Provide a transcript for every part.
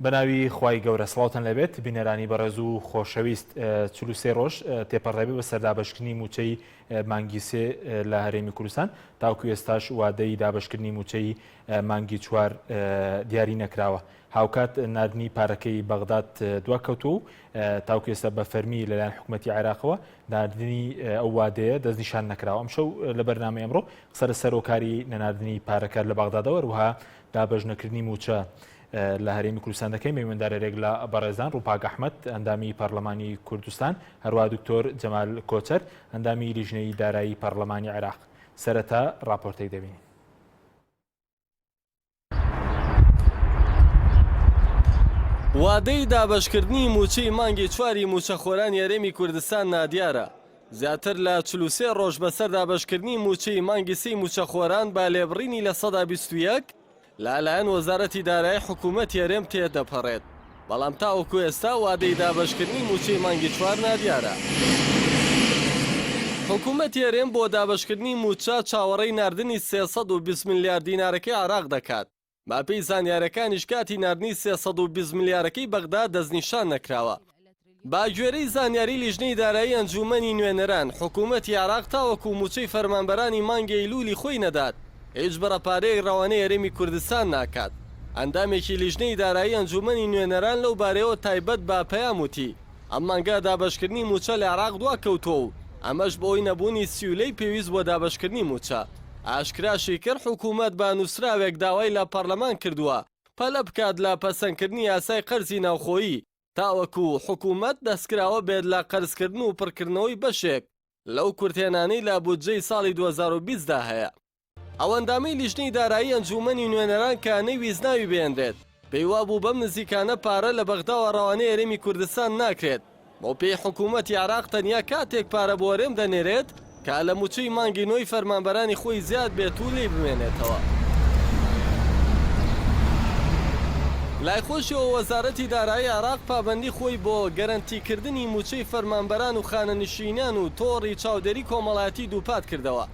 بەناوی خوای گەورە سڵاوتان لێبێت بینەرانی بەڕێز و خۆشەویست 43 ڕۆژ تێپەڕێبێ بەسەر دابەشکردنی مووچەی مانگی سێ لە هەرێمی کوردستان تاوکو ئێستاش وادەی دابەشکردنی مووچەی مانگی چوار دیاری نەکراوە هاوکات ناردنی پارەکەی بەغداد دواکەوتووە و تاوکو ئێستا بە فەرمی لەلایەن حکومەتی عێراقەوە ناردنی ئەو وادەیە دەستنیشان نەکراوە. ئەمشەو لە بەرنامەی ئەمڕۆ قسە لەسەر هۆکاری نەناردنی پارەکە لە بەغدادەوە هەروەها دابەشنەکردنی مووچە لە هەرێمی کوردستان دەکەین. میواندارێک لە بەڕێزان ڕووپاک ئەحمەد ئەندامی پەرلەمانی کوردستان، هەروەها دکتۆر جەمال کۆچەر ئەندامی لیژنەی دارایی پەرلەمانی عێراق. سەرەتا ڕاپۆرتێک دەبینین. وادەی دابەشکردنی مووچەی مانگی چواری مووچەخۆرانی هەرێمی کوردستان نادیارە، زیاتر لە 43 ڕۆژ بەسەر دابەشکردنی مووچەی مانگی سێی مووچەخۆران بە لێبڕینی 21% لەلایەن وەزارەتی دارایی حکوومەتی هەرێم تێدەپەڕێت، بەڵام تاوەکو ئێستا وادەی دابەشکردنی مووچەی مانگی چوار نادیارە. حکوومەتی هەرێم بۆ دابەشکردنی مووچە چاوەڕێی ناردنی 320 ملیار دینارەکەی عێراق دەکات، بەپێی زانیارەکانیش کاتی ناردنی 320 ملیارەکەی بەغدا دەستنیشان نەکراوە. بەگوێرەی زانیاری لیژنەی دارایی ئەنجوومەنی نوێنەران، حکوومەتی عێراق تاوەکو مووچەی فەرمانبەرانی مانگی ئەیلوولی خۆی نەدات، هیچ بڕە پارەیەک رەوانەی هەرێمی کوردستان ناکات. ئەندامێکی لیژنەی دارایی ئەنجوومەنی نوێنەران لەو بارەیەوە تایبەت بە پەیام وتی، ئەم مانگە دابەشکردنی مووچە لە عێراق دواکەوتووە و ئەمەش بەهۆی نەبوونی سیولەی پێویست بۆ دابەشکردنی مووچە. ئاشکراشی کرد، حکوومەت بە نووسراوێک داوای لە پەرلەمان کردووە پەلە بکات لە پەسەندکردنی یاسای قەرزی ناوخۆیی تاوەکو حکومەت دەستکراوە بێت لە قەرزکردن و پڕکردنەوەی بەشێک لەو کورتهێنانەی لە بودجەی ساڵی 2020 دا هەیە. ئەو ئەندامەی لیژنەی دارایی ئەنجوومەنی نوێنەران کە نەیویست ناوی بهێنرێت، پێیوابوو بەم نزیکانە پارە لە بەغداوە ڕەوانەی هەرێمی کوردستان ناکرێت، بەوپێی حکوومەتی عێراق تەنیا کاتێک پارە بۆ هەرێم دەنێرێت کە لە مووچەی مانگی نۆی فەرمانبەرانی خۆی زیاد بێت و لێی بمێنێتەوە. لای خۆشیەوە وەزارەتی دارایی عێراق پابەندی خۆی بۆ گەرەنتیکردنی مووچەی فەرمانبەران و خانەنشینان و تۆڕی چاودێری کۆمەڵایەتی دووپات کردەوە.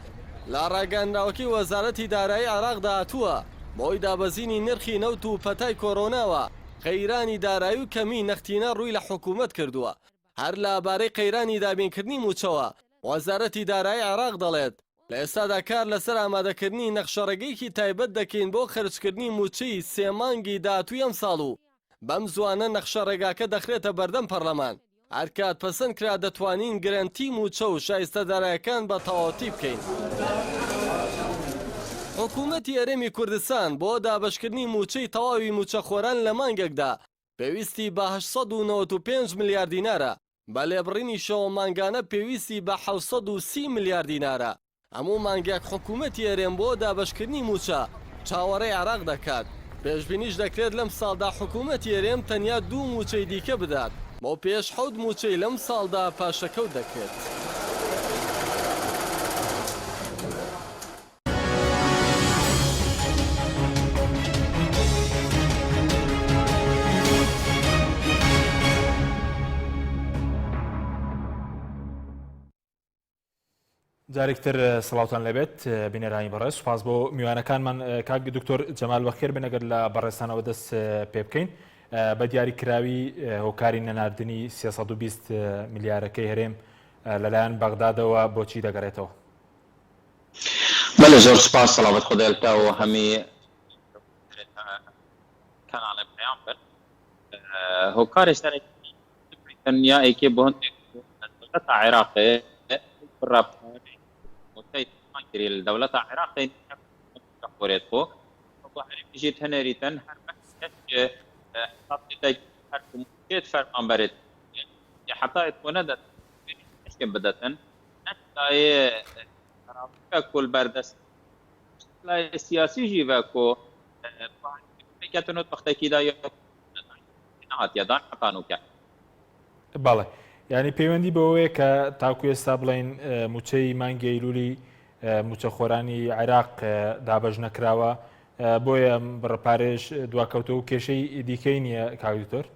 لە ڕاگەیاندراوەکەی وەزارەتی دارایی عێراقدا هاتووە، بەهۆی دابەزینی نرخی نەوت و پەتای کۆرۆناوە، قەیرانی دارایی و کەمیی نەختینە ڕووی لە حکوومەت کردووە. هەر لە بارەی قەیرانی دابینکردنی مووچەوە، وەزارەتی دارایی عێراق دەڵێت، لە ئێستادا کار لەسەر ئامادەکردنی نەخشەڕێگەیەکی تایبەت دەکەین بۆ خەرجکردنی مووچەی سێ مانگی داهاتووی ئەمساڵ و بەم زووانە نەخشەڕێگاکە دەخرێتە بەردەم پەرلەمان، هەرکات پەسەند کرا دەتوانین گرەنتی مووچە و شایستە دارایەکان بە تەواوەتی بکەین. حکوومەتی هەرێمی کوردستان بۆ دابەشکردنی مووچەی تەواوی مووچەخۆران لە مانگێکدا پێویستی بە 895 ملیار دینارە، بە لێبڕینیشەوە مانگانە پێویستی بە 730 ملیار دینارە. هەموو مانگێک حکومەتی هەرێم بۆ دابەشکردنی مووچە چاوەڕێی عێراق دەکات، پێشبینیش دەکرێت لەمساڵدا حکومەتی هەرێم تەنیا دوو مووچەی دیکە بدات، بەو پێیەش حەوت مووچەی لەمساڵدا پاشەکەوت دەکرێت. جارێکتر سڵاوتان لێبێت بینەرانی بەڕێز سوپاس بۆ میوانەکانمان کاک دکتۆر جەمال بەخێر بن ئەگەر لە بەڕێزتانەوە دەست پێ بکەین بە دیاری کراوی هۆکاری نەناردنی 320 ملیارەکەی هەرێم لەلایەن بەغدادەوە بۆچی دەگەڕێتەوە؟ بەلێ زۆر سوپاس سەڵامەت خودای لتا و هەمی کەناڵێ پەیام بن هۆکارێ سەرەکی تەنیا ئێکێ بۆ هەندێک دەولەتا عێراقێ بڕە پارەی مووچەی تەرخان کری دەولەتا عێراقێ خۆرێت خۆ بۆ هەرێمیژی تەنێریتن هەر حساب هەر مووچێت فەرمانبەرێت حتا خۆ نەدەت بدەتن نەتایێ کۆل بەردەست لای سیاسی ژی ڤە کۆ کەتن و وەختێکیدا نەهاتیە دان حتا نوکە. بەڵێ یانی پەیوەندی بەوەیە کە تاکو ئێستا بڵێین موچەی مانگی ئەیلولی موچەخۆرانی عێراق دابەش نەکراوە بۆیە بڕە پارێش دواکەوتەوە و کێشەی دیکەی نییە کاک دکتۆر؟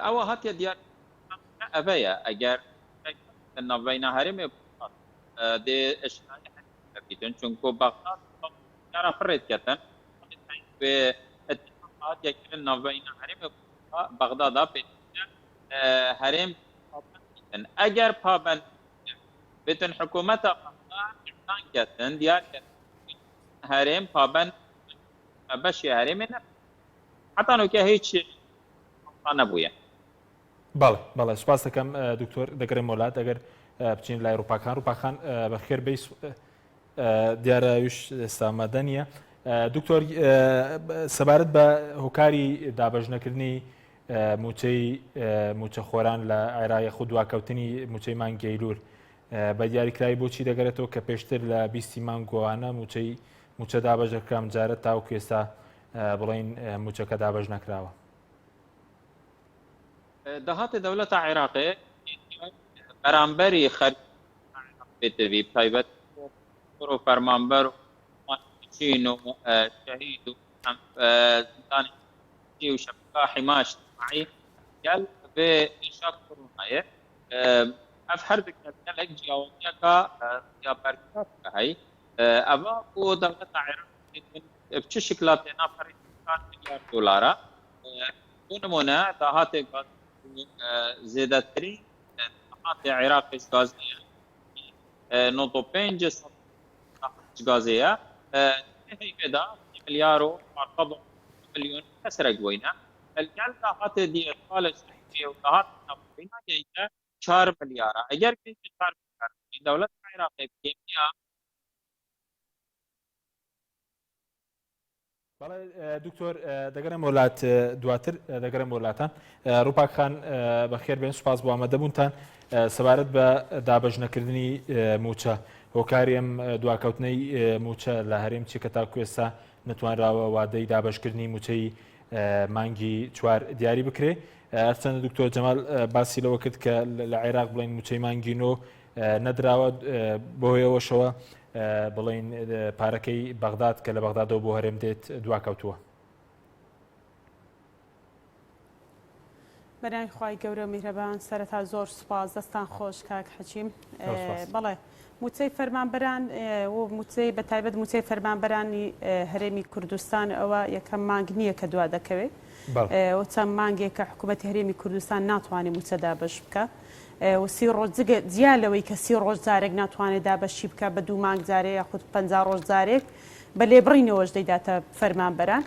ئەوە هاتیە دیار ئەڤەیە ئەگەر ناڤەینا هەرێمێ دێ بیتن چونکۆ بەغداد پڕێت کەتن وێ hatiye kirin navbeyna Herêmê Bexda da pêwîste herêm pabend bîtin. Eger pabend bîtin hikûmeta Bexda îlan ketin diyar ketin herêm pabend beşê herêmê ne. Heta nûke hîç nebûye. بەڵێ بەڵێ سوپاس دەکەم دکتۆر دەگەڕێمەوە لات ئەگەر بچین لای ڕوپاکان ڕوپاخان بەخێر بێی دیارە ئەویش ئێستا ئامادە نییە دکتۆر سەبارەت بە هۆکاری دابەش نەکردنی موچەی موچەخۆران لە عێراق یاخود دواکەوتنی موچەی مانگی ئەیلول بە دیاریکراوی بۆچی دەگەرێتەوە کە پێشتر لە بیستی مانگۆوانە موچەی موچە دابەش دەکرا ئەمجارە تاوەکو ئێستا بڵین موچەکە دابەش نەکراوە. داهاتê dewleta Iraqê beramberî xercî pêdivî bi taybet kur û fermanber û çîn û şehîd û zindanê û şebeka hîmaya îctîmaî gel vê êşa koronayê ev her du gelek ciyawaziyeka ya berçav heye eva ku dewleta Iraqê bi çi şikla tê naperî 4 milyar dolar e. Bo nimûne dahatê gazê zêdetirîn dahatê Iraqê ji gazê ye. 95 ji gazê ye. Di vê heyvê de 3 milyar û 400 milyon kesrek bûyne. Li gel dahatê diyê salê şerîfê û dahatê navxweyî nagihîje 4 milyar e. Eger gihîje 4 milyar dewleta Iraqê bi kêmiya بەڵێ دکتۆر دەگەرم وڵات دواتر دەگەرم وڵاتان ڕوپاک خان بەخێر بێن سوپاس بۆ ئامادەبوونتان سەبارەت بە دابەش نەکردنی موچە هۆکاری ئەم دواکەوتنەی موچە لە هەرێم چی کە تاکو ئێستا نەتوانراوە وادەی دابەشکردنی موچەی مانگی چوار دیاری بکرێ هەرچەندە دکتۆر جەمال باسی لەوە کرد کە لە عێراق بڵێن موچەی مانگی نۆ نەدراوە بەهۆیەوەشەوە بڵێین پارەکەی بەغداد کە لە بەغدادەوە بۆ هەرێم دێت دواکەوتووە. بەناوی خوای گەورە و میهرەبان سەرەتا زۆر سوپاس دەستان خۆش کاک حەکیم بەڵێ موچەی فەرمانبەران و موچەی بە تایبەت موچەی فەرمانبەرانی هەرێمی کوردستان ئەوە یەکەم مانگ نییە کە دوا دەکەوێت و چەند مانگێکە حکوومەتی هەرێمی کوردستان ناتوانێت موچە دابەش بکە. و سی ڕۆژ جگە جیا لەوەی کە سی ڕۆژ جارێک ناتوانێت دابەشی بکە بە دوو مانگ جارێ یاخود 50 ڕۆژ جارێک بە لێبڕینەوەش دەیداتە فەرمانبەران.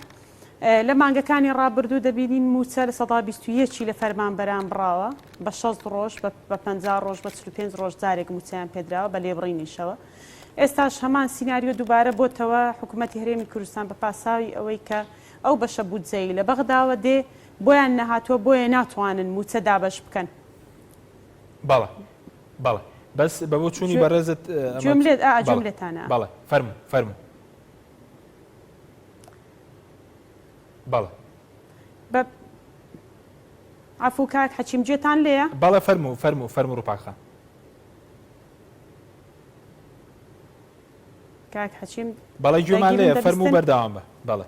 لە مانگەکانی ڕابردوو دەبینین مووچە لە سەدا 21 لە فەرمانبەران بڕاوە بە 60 ڕۆژ بە 50 ڕۆژ بە 45 ڕۆژ جارێک مووچەیان پێدراوە بە لێبڕینیشەوە. ئێستاش هەمان سیناریۆ دووبارە بۆتەوە حکوومەتی هەرێمی کوردستان بە پاساوی ئەوەی کە ئەو بەشە بودجەی لە بەغداوە دێ بۆیان نەهاتووە بۆیە ناتوانن مووچە دابەش بکەن. بەڵێ بەڵێ بەس بە بۆچوونی بەڕێزت گوێم لێت ئا گوێم لێتانە. بەڵێ فەرموو فەرموو بەڵێ. بە عەفوو کاک حەکیم گوێتان لێیە؟ بەڵێ فەرموو فەرموو فەرموو ڕووپاک خان. کاک حەکیم بەڵێ گوێمان دەنگی من لێیە فەرموو دەبیستن؟ بەردەوام بە بەڵێ.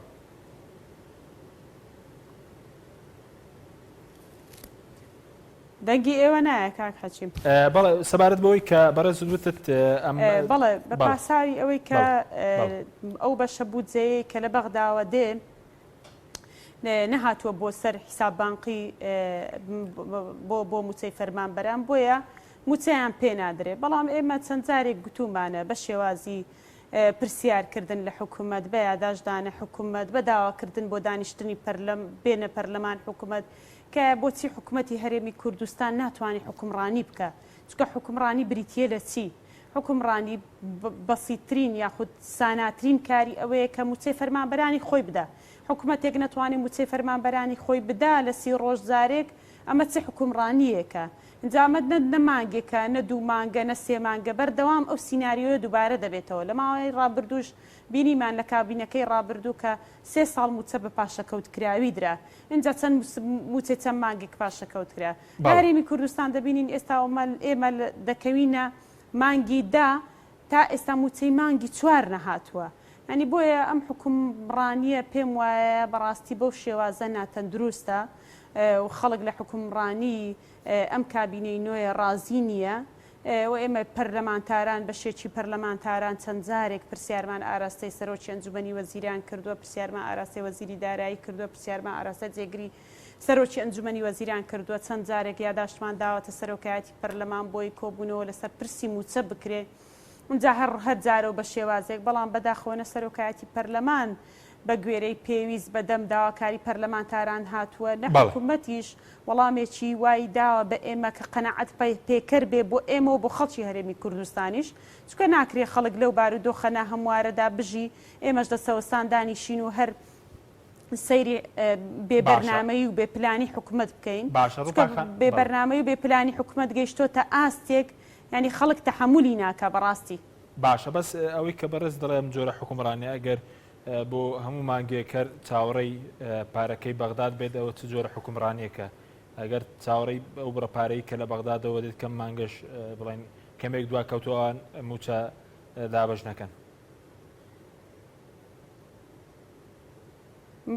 دەنگی ئێوە نایە کاک حەکیم. بەڵێ سەبارەت بەوەی کە بەڕێزت وتت ئەم بەڵێ بە پاساوی ئەوەی کە ئەو بەشە بودجەیەی کە لە بەغداوە دێ نەهاتووە بۆ سەر حیساب بانقی بۆ بۆ موچەی فەرمانبەران بۆیە موچەیان پێ نادرێ بەڵام ئێمە چەند جارێک گوتومانە بە شێوازی پرسیار کردن لە حکومەت، بە یاداشت دانە حکومەت، بە داوا کردن بۆ دانیشتنی پەرلەم بێنە پەرلەمان حکومەت کە بۆچی حکومەتی هەرێمی کوردستان ناتوانێ حوکمڕانی بکا چونکە حوکمڕانی بریتیە لە چی؟ حوکمڕانی بەسیترین یاخود ساناترین کاری ئەوەیە کە موچەی فەرمانبەرانی خۆی بدا حکومەتێک نەتوانێ موچەی فەرمانبەرانی خۆی بدا لە سی ڕۆژ جارێک ئەمە چ حوکمڕانیەکە؟ ئینجا ئەمە نە نە مانگێکە، نە دوو مانگە، نە سێ مانگە، بەردەوام ئەو سیناریۆیە دووبارە دەبێتەوە. لە ماوەی ڕابردووش بینیمان لە کابینەکەی ڕابردوو کە سێ ساڵ مووچە بە پاشەکەوتکراوی درا. ئینجا چەند مووچەی چەند مانگێک پاشەکەوت کرا. لە هەرێمی کوردستان دەبینین ئێستا ئێمە دەکەوینە مانگی دە، تا ئێستا مووچەی مانگی چوار نەهاتووە. یانی بۆیە ئەم حوکمڕانییە پێم وایە بەڕاستی بەو شێوازە ناتەندروستە و خەڵک لە حوکمڕانی ئەم کابینەی نوێ ڕازی نییە. و ئێمە پەرلەمانتاران بەشێکی پەرلەمانتاران چەند جارێک پرسیارمان ئاراستەی سەرۆکی ئەنجومەنی وەزیران کردووە، پرسیارمان ئاراستەی وەزیری دارایی کردووە، پرسیارمان ئاراستەی جێگری سەرۆکی ئەنجومەنی وەزیران کردووە، چەند جارێک یاداشتمان داوەتە سەرۆکایەتی پەرلەمان بۆی کۆبوونەوە لەسەر پرسی مووچە بکرێ، ئینجا هەر هەر جارەو بە شێوازێک، بەڵام بەداخەوە نە سەرۆکایەتی پەرلەمان بە گوێرەی پێویست بە دەم داواکاری پەرلەمانتاران هاتووە، نە حکومەتیش وەڵامێکی وای داوە بە ئێمە کە قەناعەت پێکەر بێ بۆ ئێمە و بۆ خەڵکی هەرێمی کوردستانیش، چونکە ناکرێ خەڵک لەو بارودۆخە ناهەموارەدا بژی، ئێمەش لە سەوەستان دانیشین و هەر سەیری بێ بەرنامەیی و بێ پلانی حکومەت بکەین، چونکە بێ بەرنامەیی و بێ پلانی حکومەت گەیشتۆتە ئاستێک یانی خەڵک تەحەمولی ناکا بەڕاستی. باشە بەس ئەوەی کە بەڕێز دەڵێ ئەم جۆرە حوکمڕانیە ئەگەر بۆ هەموو مانگێک هەر چاوەڕێی پارەکەی بەغداد بێت ئەوە چ جۆرە حوکمڕانیەکە ئەگەر چاوەڕێی ئەو بڕە پارەی کە لە بەغدادەوە دێت کەم مانگەش بڵێن کەمێک دوا کەوتووان موچە دابەش نەکەن.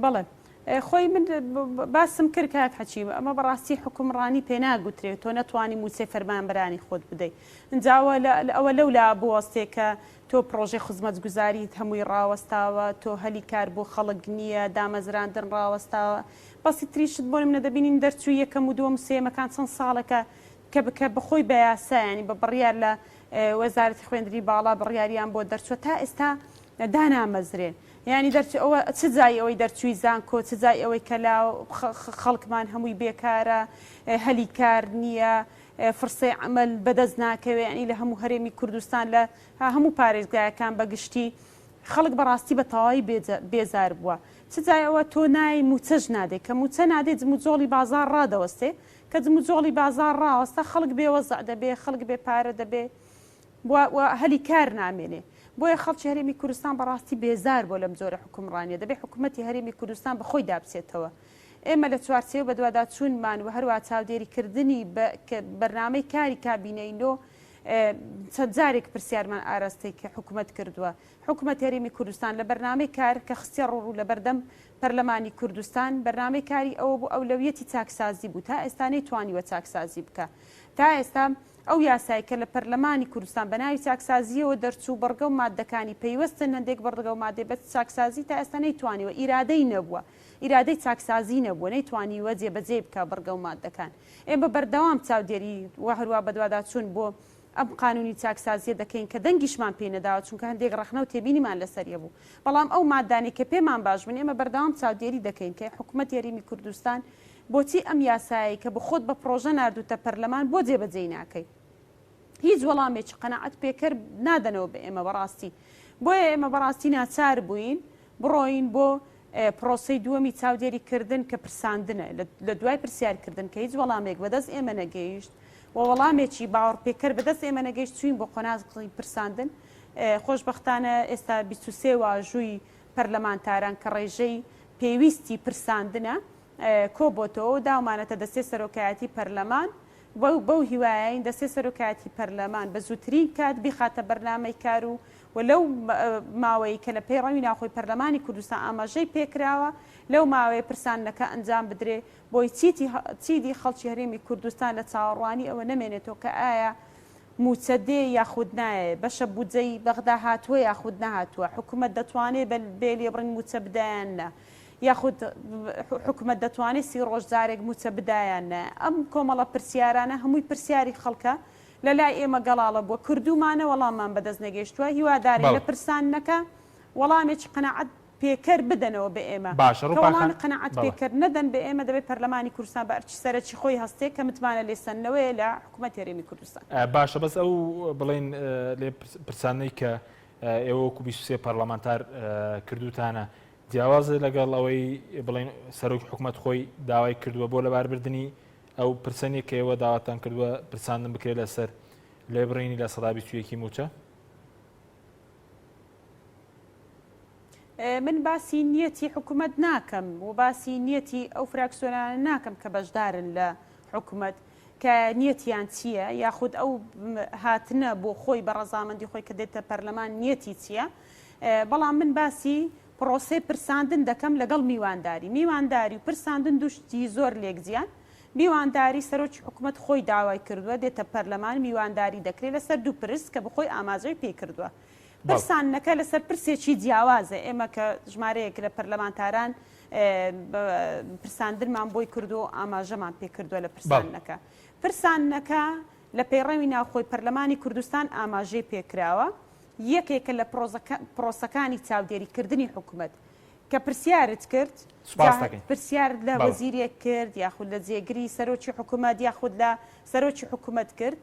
بەڵێ خۆی من باسم کرد کاک حەکیم ئەمە بەڕاستی حوکمڕانی پێ ناگوترێ تۆ نەتوانی مووچەی فەرمانبەرانی خۆت بدەی ئینجا ئەوە ئەوە لەولا بوەستێ کە تۆ پڕۆژەی خزمەتگوزاریت هەمووی ڕاوەستاوە تۆ هەلی کار بۆ خەڵک نییە دامەزراندن ڕاوەستاوە بەسیترین شت بۆ نمونە دەبینین دەرچووی یەکەم و دووەم و سێیەمەکان چەند ساڵێکە کە بکە بەخۆی بە یاسا یانی بە بڕیار لە وەزارەتی خوێندنی باڵا بڕیاریان بۆ دەرچووە تا ئێستا دانامەزرێن یانی دەرچ ئەوە چ جای ئەوەی دەرچووی زانکۆ چ جای ئەوەی کە لا خەڵکمان هەمووی بێکارە هەلی کار نییە فرسەی عمل بەدەست ناکەوێ ینی لە هەموو هەرێمی کوردستان لە هەموو پارێزگایەکان بەگشتی خەڵک بەڕاستی بە تەواوی بێزار بووە چ جای ئەوە تۆ نای موچەش نادێ کە موچە نادێ جموجۆڵی بازار ڕادەوەستێ کە جموجۆڵی بازار ڕاوەستا خەڵک بێ وەزع دەبێ خەڵک بێ پارە دەبێ و هەلی کار نامێنێ. بۆیە خەڵکی هەرێمی کوردستان بەڕاستی بێزار بووە لەم جۆرە حوکمڕانیە. دەبێ حکومەتی هەرێمی کوردستان بە خۆیدا بچێتەوە. ئێمە لە چوارچێوە بەدواداچوونمان و هەروەها چاودێریکردنی بەرنامەی کاری کابینەی نۆ چەند جارێک پرسیارمان ئاراستەی حکومەت کردووە. حکومەت هەرێمی کوردستان لە بەرنامەی کار کە خستیە ڕوو لەبەردەم پەرلەمانی کوردستان بەرنامەی کاری ئەوە بوو ئەولەویەتی چاکسازی بوو تا ئێستا نەیتوانیوە چاکسازی بکا. تا ئێستا ئەو یاسای کە لە پەرلەمانی کوردستان بە ناوی چاکسازییەوە دەرچوو، بڕگە و ماددەکانی پەیوەستن، هەندێک بڕگە و ماددەی بە چاکسازی تا ئێستا نەیتوانیوە، ئیرادەی نەبووە، ئیرادەی چاکسازی نەبووە، نەیتوانیوە جێبەجێی بکا بڕگە و ماددەکان. ئێمە بەردەوام چاودێری و هەروا بەدواداچوون بۆ ئەم قانوونی چاکسازییە دەکەین کە دەنگیشمان پێی نەداوە، چونکە هەندێک ڕەخنە و تێبینیمان لەسەری هەبوو. بەڵام ئەو ماددانەی کە پێمان باش بوون، ئێمە بەردەوام چاودێری دەکەین کە حکومەتی هەرێمی کوردستان بۆچی ئەم یاسایەی کە بخۆت بە پڕۆژە ناردووتە پەرلەمان بۆ جێبەجێی ناکەی؟ هیچ وەڵامێکی قەناعەت پێکەر نادەنەوە بە ئێمە بەڕاستی. بۆیە ئێمە بەڕاستی ناچار بووین بڕۆین بۆ پرۆسەی دووەمی چاودێری کردن کە پرساندنە لە دوای پرسیار کردن کە هیچ وەڵامێک بەدەست ئێمە نەگەیشت و وەڵامێکی باوەڕپێکەر بەدەست ئێمە نەگەیشت چوین بۆ قۆناغی پرساندن خۆشبەختانە ئێستا 23 واژووی پەرلەمانتاران کە ڕێژەی پێویستی پرساندنە کۆبۆتەوە و داومانەتە دەستەی سەرۆکایەتی پەرلەمان و بەو هیوایەین دەستەی سەرۆکایەتی پەرلەمان بە زووترین کات بیخاتە بەرنامەی کار و و لەو ماوەی کە لە پەیڕەوی ناوخۆی پەرلەمانی کوردستان ئاماژەی پێکراوە لەو ماوەیە پرساندنەکە ئەنجام بدرێ بۆی چیدی خەڵکی هەرێمی کوردستان لە چاوەڕوانی ئەوە نەمێنێتەوە کە ئایا مووچە دێ یاخود نایێ، بەشە بودجەی بەغدا هاتووە یاخود نەهاتووە، حکومەت دەتوانێ بە بێ لێبڕین مووچە بدا یان نا، یاخود حکومەت دەتوانێ سی ڕۆژ جارێک مووچە بدا یان نا، ئەم کۆمەڵە پرسیارانە هەمووی پرسیاری خەڵکە، لە لای ئێمە گەڵاڵە بووە، کردوومانە وەڵاممان بەدەست نەگەیشتووە، هیوادارین لە پرساندنەکە وەڵامێکی قەناعەت پێکەر بدەنەوە بە ئێمە، باشە کە ڕوپا خان وەڵامی قەناعەت بەڵێ. پێکەر نەدەن بە ئێمە دەبێت پەرلەمانی کوردستان بە ئەرکی سەرەکی خۆی هەستێ کە متمانە لێسەندنەوەیە لە حکومەتی هەرێمی کوردستان. باشە بەس ئەو بڵێن لێ پرسانەی کە ئێوە وەکو 23 پەرلەمانتار کردوتانە جیاوازە لەگەڵ ئەوەی بڵێن سەرۆکی حکومەت خۆی داوای کردووە بۆ لەباربردنی ئەو پرسە نیە کە ئێوە داواتان کردووە پرساندن بکرێت لەسەر لێبڕینی 21% مووچە؟ من باسی نیەتی حکومەت ناکەم و باسی نیەتی ئەو فراکسیۆنانە ناکەم کە بەشدارن لە حکومەت کە نیەتیان چییە یاخود ئەو هاتنە بۆ خۆی بە ڕەزامەندی خۆی کە دێتە پەرلەمان نیەتی چییە بەڵام من باسی پرۆسەی پرساندن دەکەم لەگەڵ میوانداری میوانداری و پرساندن دوو شتی زۆر لێکجیان. میوانداری سەرۆکی حکومەت خۆی داوای کردووە دێتە پەرلەمان میوانداری دەکرێت لەسەر دوو پرس کە بەخۆی ئاماژەی پێ کردووە. پرساندنەکە لەسەر پرسێکی جیاوازە ئێمە کە ژمارەیەک لە پەرلەمانتاران پرساندنمان بۆی کردو و ئاماژەمان پێ کردووە لە پرساندنەکە. پرساندنەکە لە پەیڕەوی ناوخۆی پەرلەمانی کوردستان ئاماژەی پێکراوە، یەکێکە لە پرۆسەکانی چاودێریکردنی حکومەت. کە پرسیارت کرد، پرسیارت لە وەزیرێک کرد یاخود لە جێگری سەرۆکی حکومەت یاخود لە سەرۆکی حکومەت کرد،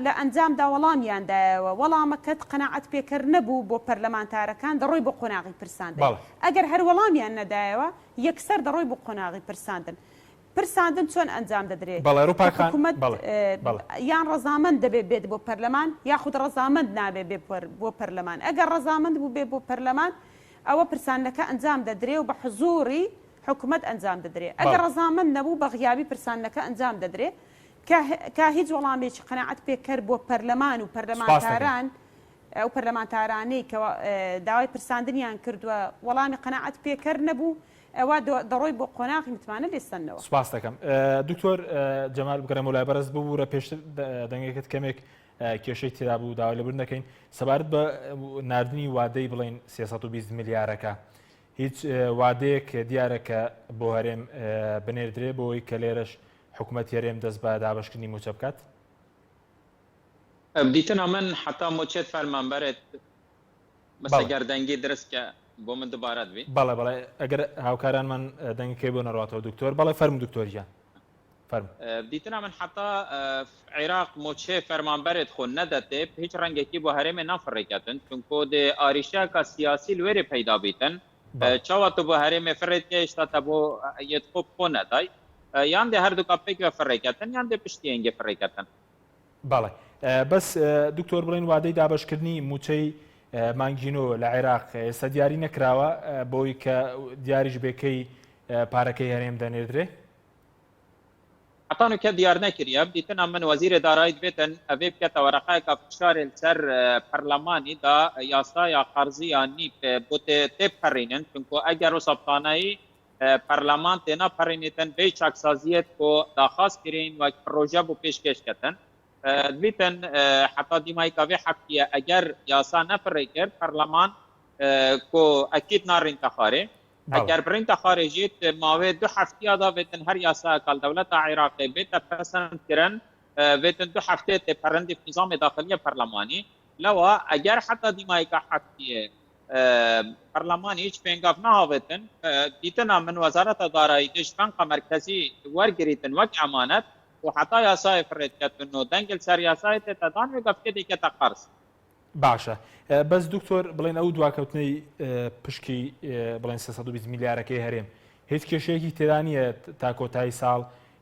لە ئەنجامدا وەڵامیان دایەوە، وەڵامەکەت قەناعەت پێکەر نەبوو بۆ پەرلەمانتارەکان دەڕۆی بۆ قۆناغی پرساندن، ئەگەر هەر وەڵامیان نەدایەوە یەکسەر دەڕۆی بۆ قۆناغی پرساندن. پرساندن چۆن ئەنجام دەدرێ؟ بەڵێ ڕووپاک کە خان حکومەت بەڵێ بەڵێ. یان ڕەزامەند دەبێ بێت بۆ پەرلەمان یاخود ڕەزامەند نابێ بێ بۆ پەرلەمان. ئەگەر ڕەزامەند بوو بێ بۆ پەرلەمان ئەوە پرساندنەکە ئەنجام دەدرێ و بە حزووڕی حکومەت ئەنجام دەدرێ. ئەگەر بەڵێ. ڕەزامەند نەبوو بە غیابی پرساندنەکە ئەنجام دەدرێ کە کە هیچ وەڵامێکی قەناعەت پێکەر بۆ پەرلەمان و سوپاس دەکەین. پەرلەمانتاران ئەو پەرلەمانتارانەی کە داوای پرساندنیان کردووە وەڵامی قەناعەت پێکەر نەبوو ئەوا دەڕۆی بۆ قۆناغی متمانە لێسەندنەوە. سوپاست دەکەم دکتۆر جەمال بگەڕێمەوە لای بەڕێز ببورە پێشتر دەنگەکەت کەمێک کێشەی تێدا بوو داوای لێبوردن دەکەین سەبارەت بە ناردنی وادەی بڵێن 320 ملیارەکە هیچ وادەیەک دیارە کە بۆ هەرێم بنێردرێ بۆی کە لێرەش حکوومەت هەرێم دەست بە دابشکردنی موچە بکات دیتنا من حتا موچێت فەرمانبەرێت بەس بەڵێ. ئەگەر دەنگی درست کە بۆ من دوبارەت بی. بەڵێ بەڵێ ئەگەر هاوکارانمان دەنگەکەی بۆ نەڕواتەوە دکتۆر بەڵێ فەرموو دکتۆر گیان فەرموو. دیتنا من حتا عیراق موچێ فەرمانبەرێت خۆ نەدەتێ هیچ ڕەنگێکی بۆ هەرێمێ نافڕێکەتن چونکۆ دێ ئاریشەکە سیاسی لوێرێ پەیدا بیتن بەڵێ. چاوا تو بۆ هەرێمێ فڕێت کە هێشتا تە بۆ یەت خۆ خۆ نەدای یان دێ هەردووکا پێکوە فڕێکەتن یان دێ پشتی ئێنگێ فڕێکەتن. بەڵێ بەس دکتۆر بڵێن وادەی دابەشکردنی مووچەی مانگی نۆ لە عێراق ئێستا دیاری نەکراوە بۆی کە دیاریش بێکەی پارەکەی هەرێم دەنێردرێ؟ حتا نوکە دیار نەکریە دیتنا من وەزیر دارایی دبێتن ئەڤێ بکەتە وەرەقەیەکا فشارێ لەسەر پەرلەمانی دا یاسا یا قەرزی یا نیپ بۆ تێ پەڕینن چونکۆ ئەگەر وسا بتانایی پەرلەمان تێناپەڕینێتن بێ چاکسازیەت کۆ داخاز کرین وەک پڕۆژە بۆ پێشکێش کەتن دبیتن حتا دیمای کاوێ هەفتیە ئەگەر یاسا نەپڕێ کرد پەرلەمان کۆ ئەکید ناڕینتە خارێ ئەگەر بڕینتە خارێ ژیت ماوێ دو هەفتیا دا بێتن هەر یاسا کال دەولەتا عێراقێ بێتە پەسەند کرن بێتن دو هەفتێ تێپەڕندی نظام داخلیە پەرلەمانی لەوە ئەگەر حتا دیمایکا هەفتیە پەرلەمان هیچ پێنگاف نەهاوێتن دیتنا من وەزارەتە دارایی دژ بەنقە مەرکەزی وەرگریتن وەک ئەمانەت و حتا یاسای فرێت کەتن و دەنگل سەر یاسای تێتەدان و گەفکە دیکەتە قەرز. باشە بەس دکتۆر بڵێن ئەو دواکەوتنەی پشکی بڵێن 320 ملیارەکەی هەرێم هیچ کێشەیەکی تێدا نییە تا کۆتایی ساڵ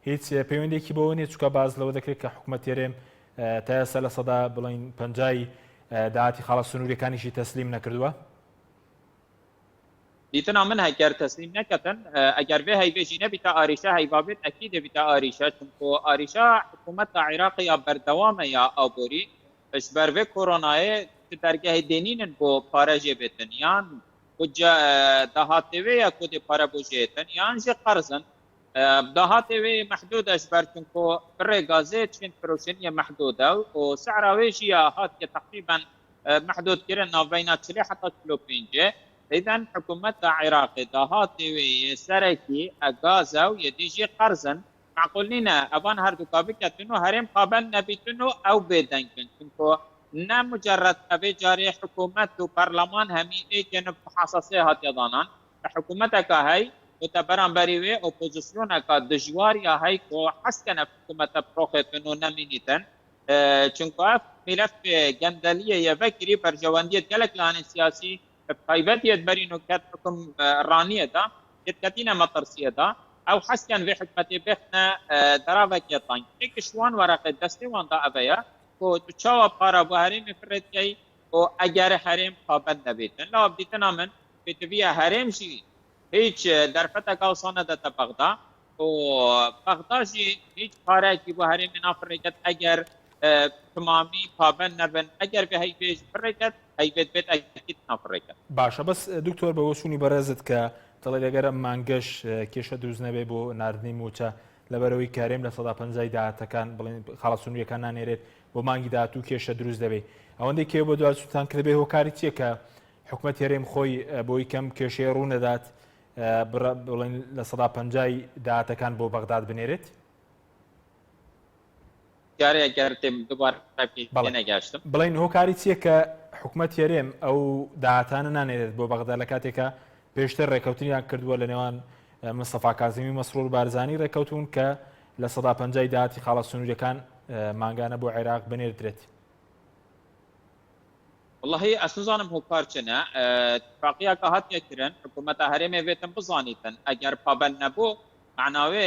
هیچ پەیوەندێکی بەوە نییە چکە باز لەوە دەکرێت کە حکوومەت هەرێم تا ئێستا لە سەدا بڵین پەنجای داهاتی خاڵە سنووریەکانیشی تەسلیم نەکردووە؟ دیتنا من هەگەر تەسلیم نەکەتن ئەگەر بێ هەیبێ ژی نەبیتە ئاریشە هەیڤا بێت ئەکیدێ بیتە ئاریشە چونکۆ ئاریشە حکوومەتە عیراقی یا بەردەوامە یا ئابووری ژبەر vê کۆرۆنایێ چ دەرگەهێ دێنینن بۆ پارە ژێ بێتن یان بودجە داهاتێ وێ یە کو دێ پارە بۆ ژێتن یان ژێ قەرزن داهاتێ وێ مەحدودە ژبەر چونکۆ بڕێ گازێ چێن فرۆشنیە مەحدودە و سعرا وێ ژی یا هاتیە تەقریبەن مەحدود کرن ناوبەینا چلێ حەتا چلۆ پێنجێ ئیدەن حکوومەتە عێراقێ داهاتێ وێ یێ سەرەکی ئە گازە و یە دی ژی قەرزن مەعقول نینە ئەڤان هەردووکا بکەتن و هەرێم پابەند نەبیتن و ئەو بێدەنگ بن چونکۆ نە مجەرەد ئەڤێ جارێ حکوومەت و پەرلەمان هەمی ئێکێن و محاسەسێ هاتیە دانان حکوومەتەکا هەی و تە بەرامبەری وێ ئۆپۆزیسیۆنەکا دژوار یا هەی کۆ حەز کەن ئەف حکوومەتە بڕۆخێتن و نەمینیتن چونکۆ ئەف میلەفێ گەندەلیە یە ڤەکری بەرژەوەندیەت گەلەک لایەنێ سیاسی تایبەت یەت بەرین و کەت حکم ڕانیە دا یەت کەتینە مەترسیە دا ئەو حەز کەن ڤێ حکومەتێ بێخنە دەراڤەکێ تەنگ ئێکش وان وەرەقێ دەستێ وان دا ئەڤەیە کۆ تو چاوا پارە بۆ هەرێمێ فرێت کەی و ئەگەر هەرێم پابەند نەبێتن لەوە بدیتنا من پێتڤیە هەرێم ژی هیچ دەرفەتەکا وسا نەدەتە بەغدا و بەغدا ژی هیچ پارەکی بۆ هەرێمێ نافڕێکەت ئەگەر تمامی پابەند نەبن ئەگەر بێ هەیبێژ بڕێکەت هەیبێت بێت ئەکید نافڕێکەت. باشە بەس دکتۆر بە بۆچوونی بەڕێزت کە دەڵێت ئەگەر ئەم مانگەش کێشە دروست نەبێ بۆ ناردنی مووچە. لەبەرەوەی کە هەرێم 50% داهاتەکان بڵێن خاڵە سنووریەکان نانێرێت بۆ مانگی داهاتوو کێشە دروست دەبێت ئەوەندەی کێ بۆ دواسوتان کردبێ هۆکاری چییە کە حکومەت هەرێم خۆی بۆی کەم کێشەیە ڕوو نەدات بڵێن 50% داهاتەکان بۆ بەغداد بنێرێت؟ جارێ گەر تێم دووبارە بەڵێ. نەگەشتم. بڵێن هۆکاری چییە کە حکومەت هەرێم ئەو داهاتانە نانێرێت بۆ بەغدا لە کاتێکا پێشتر ڕێکەوتنیان کردووە لە نێوان مستەفا کازمی و مەسرور بارزانی ڕێکەوتون کە 50% داهاتی خاڵە سنووریەکان مانگانە بۆ عێراق بنێردرێت. واللهی ئەس نزانم هۆکار چنە اتفاقیەکە هاتیە کرن حکوومەتە هەرێمێ بێتم بزانیتن ئەگەر پابەند نەبوو معناوێ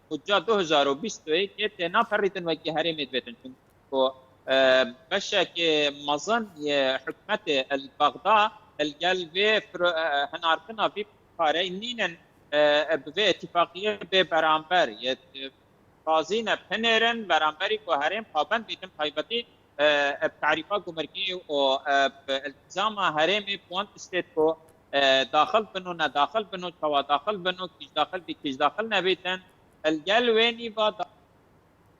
بودجە 2021 یە تێ ناپەڕیتن وەکی هەرێمێت بێتن چونکۆ بەشێک مەزن حکومەتێ بەغدا الگەل vê هەناردنا vî پارەی نینن بvê اتفاقیە بێ بەرامبەر ڕازینە بنێرن بەرامبەری کو هەرێم پابەند بیتن تایبەتی بتعریفا گومرگی و التزام هەرێمی بوان تشتێت کو داخل بن و نەداخل بن و چوا داخل بن و کیش داخل بی کیش داخل نەبیتن الگەل وێنی با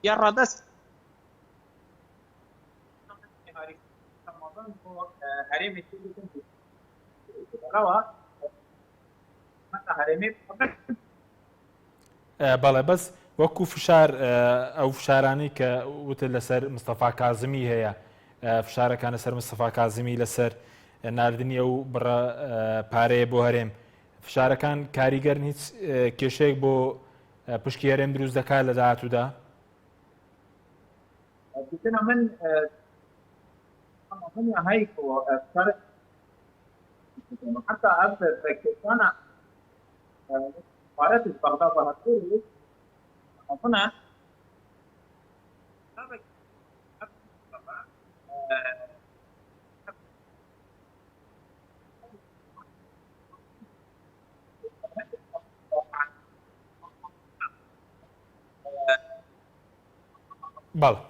یا ڕادەست هەرێمی هەرێمی بەڵێ بەس وەکو فشار ئەو فشارانەی کە وتت لەسەر مستەفا کازمی هەیە فشارەکان لەسەر مستەفا کازمی لەسەر ناردنی ئەو بڕە پارەیە بۆ هەرێم فشارەکان کاریگەرن هیچ کێشەیەک بۆ پشکی هەرێم دروست دەکات لە داهاتوودا؟ من هەی حتا ئەف کێشانە پارە بەغدا بە هەتوو مەزنە بەڵێ.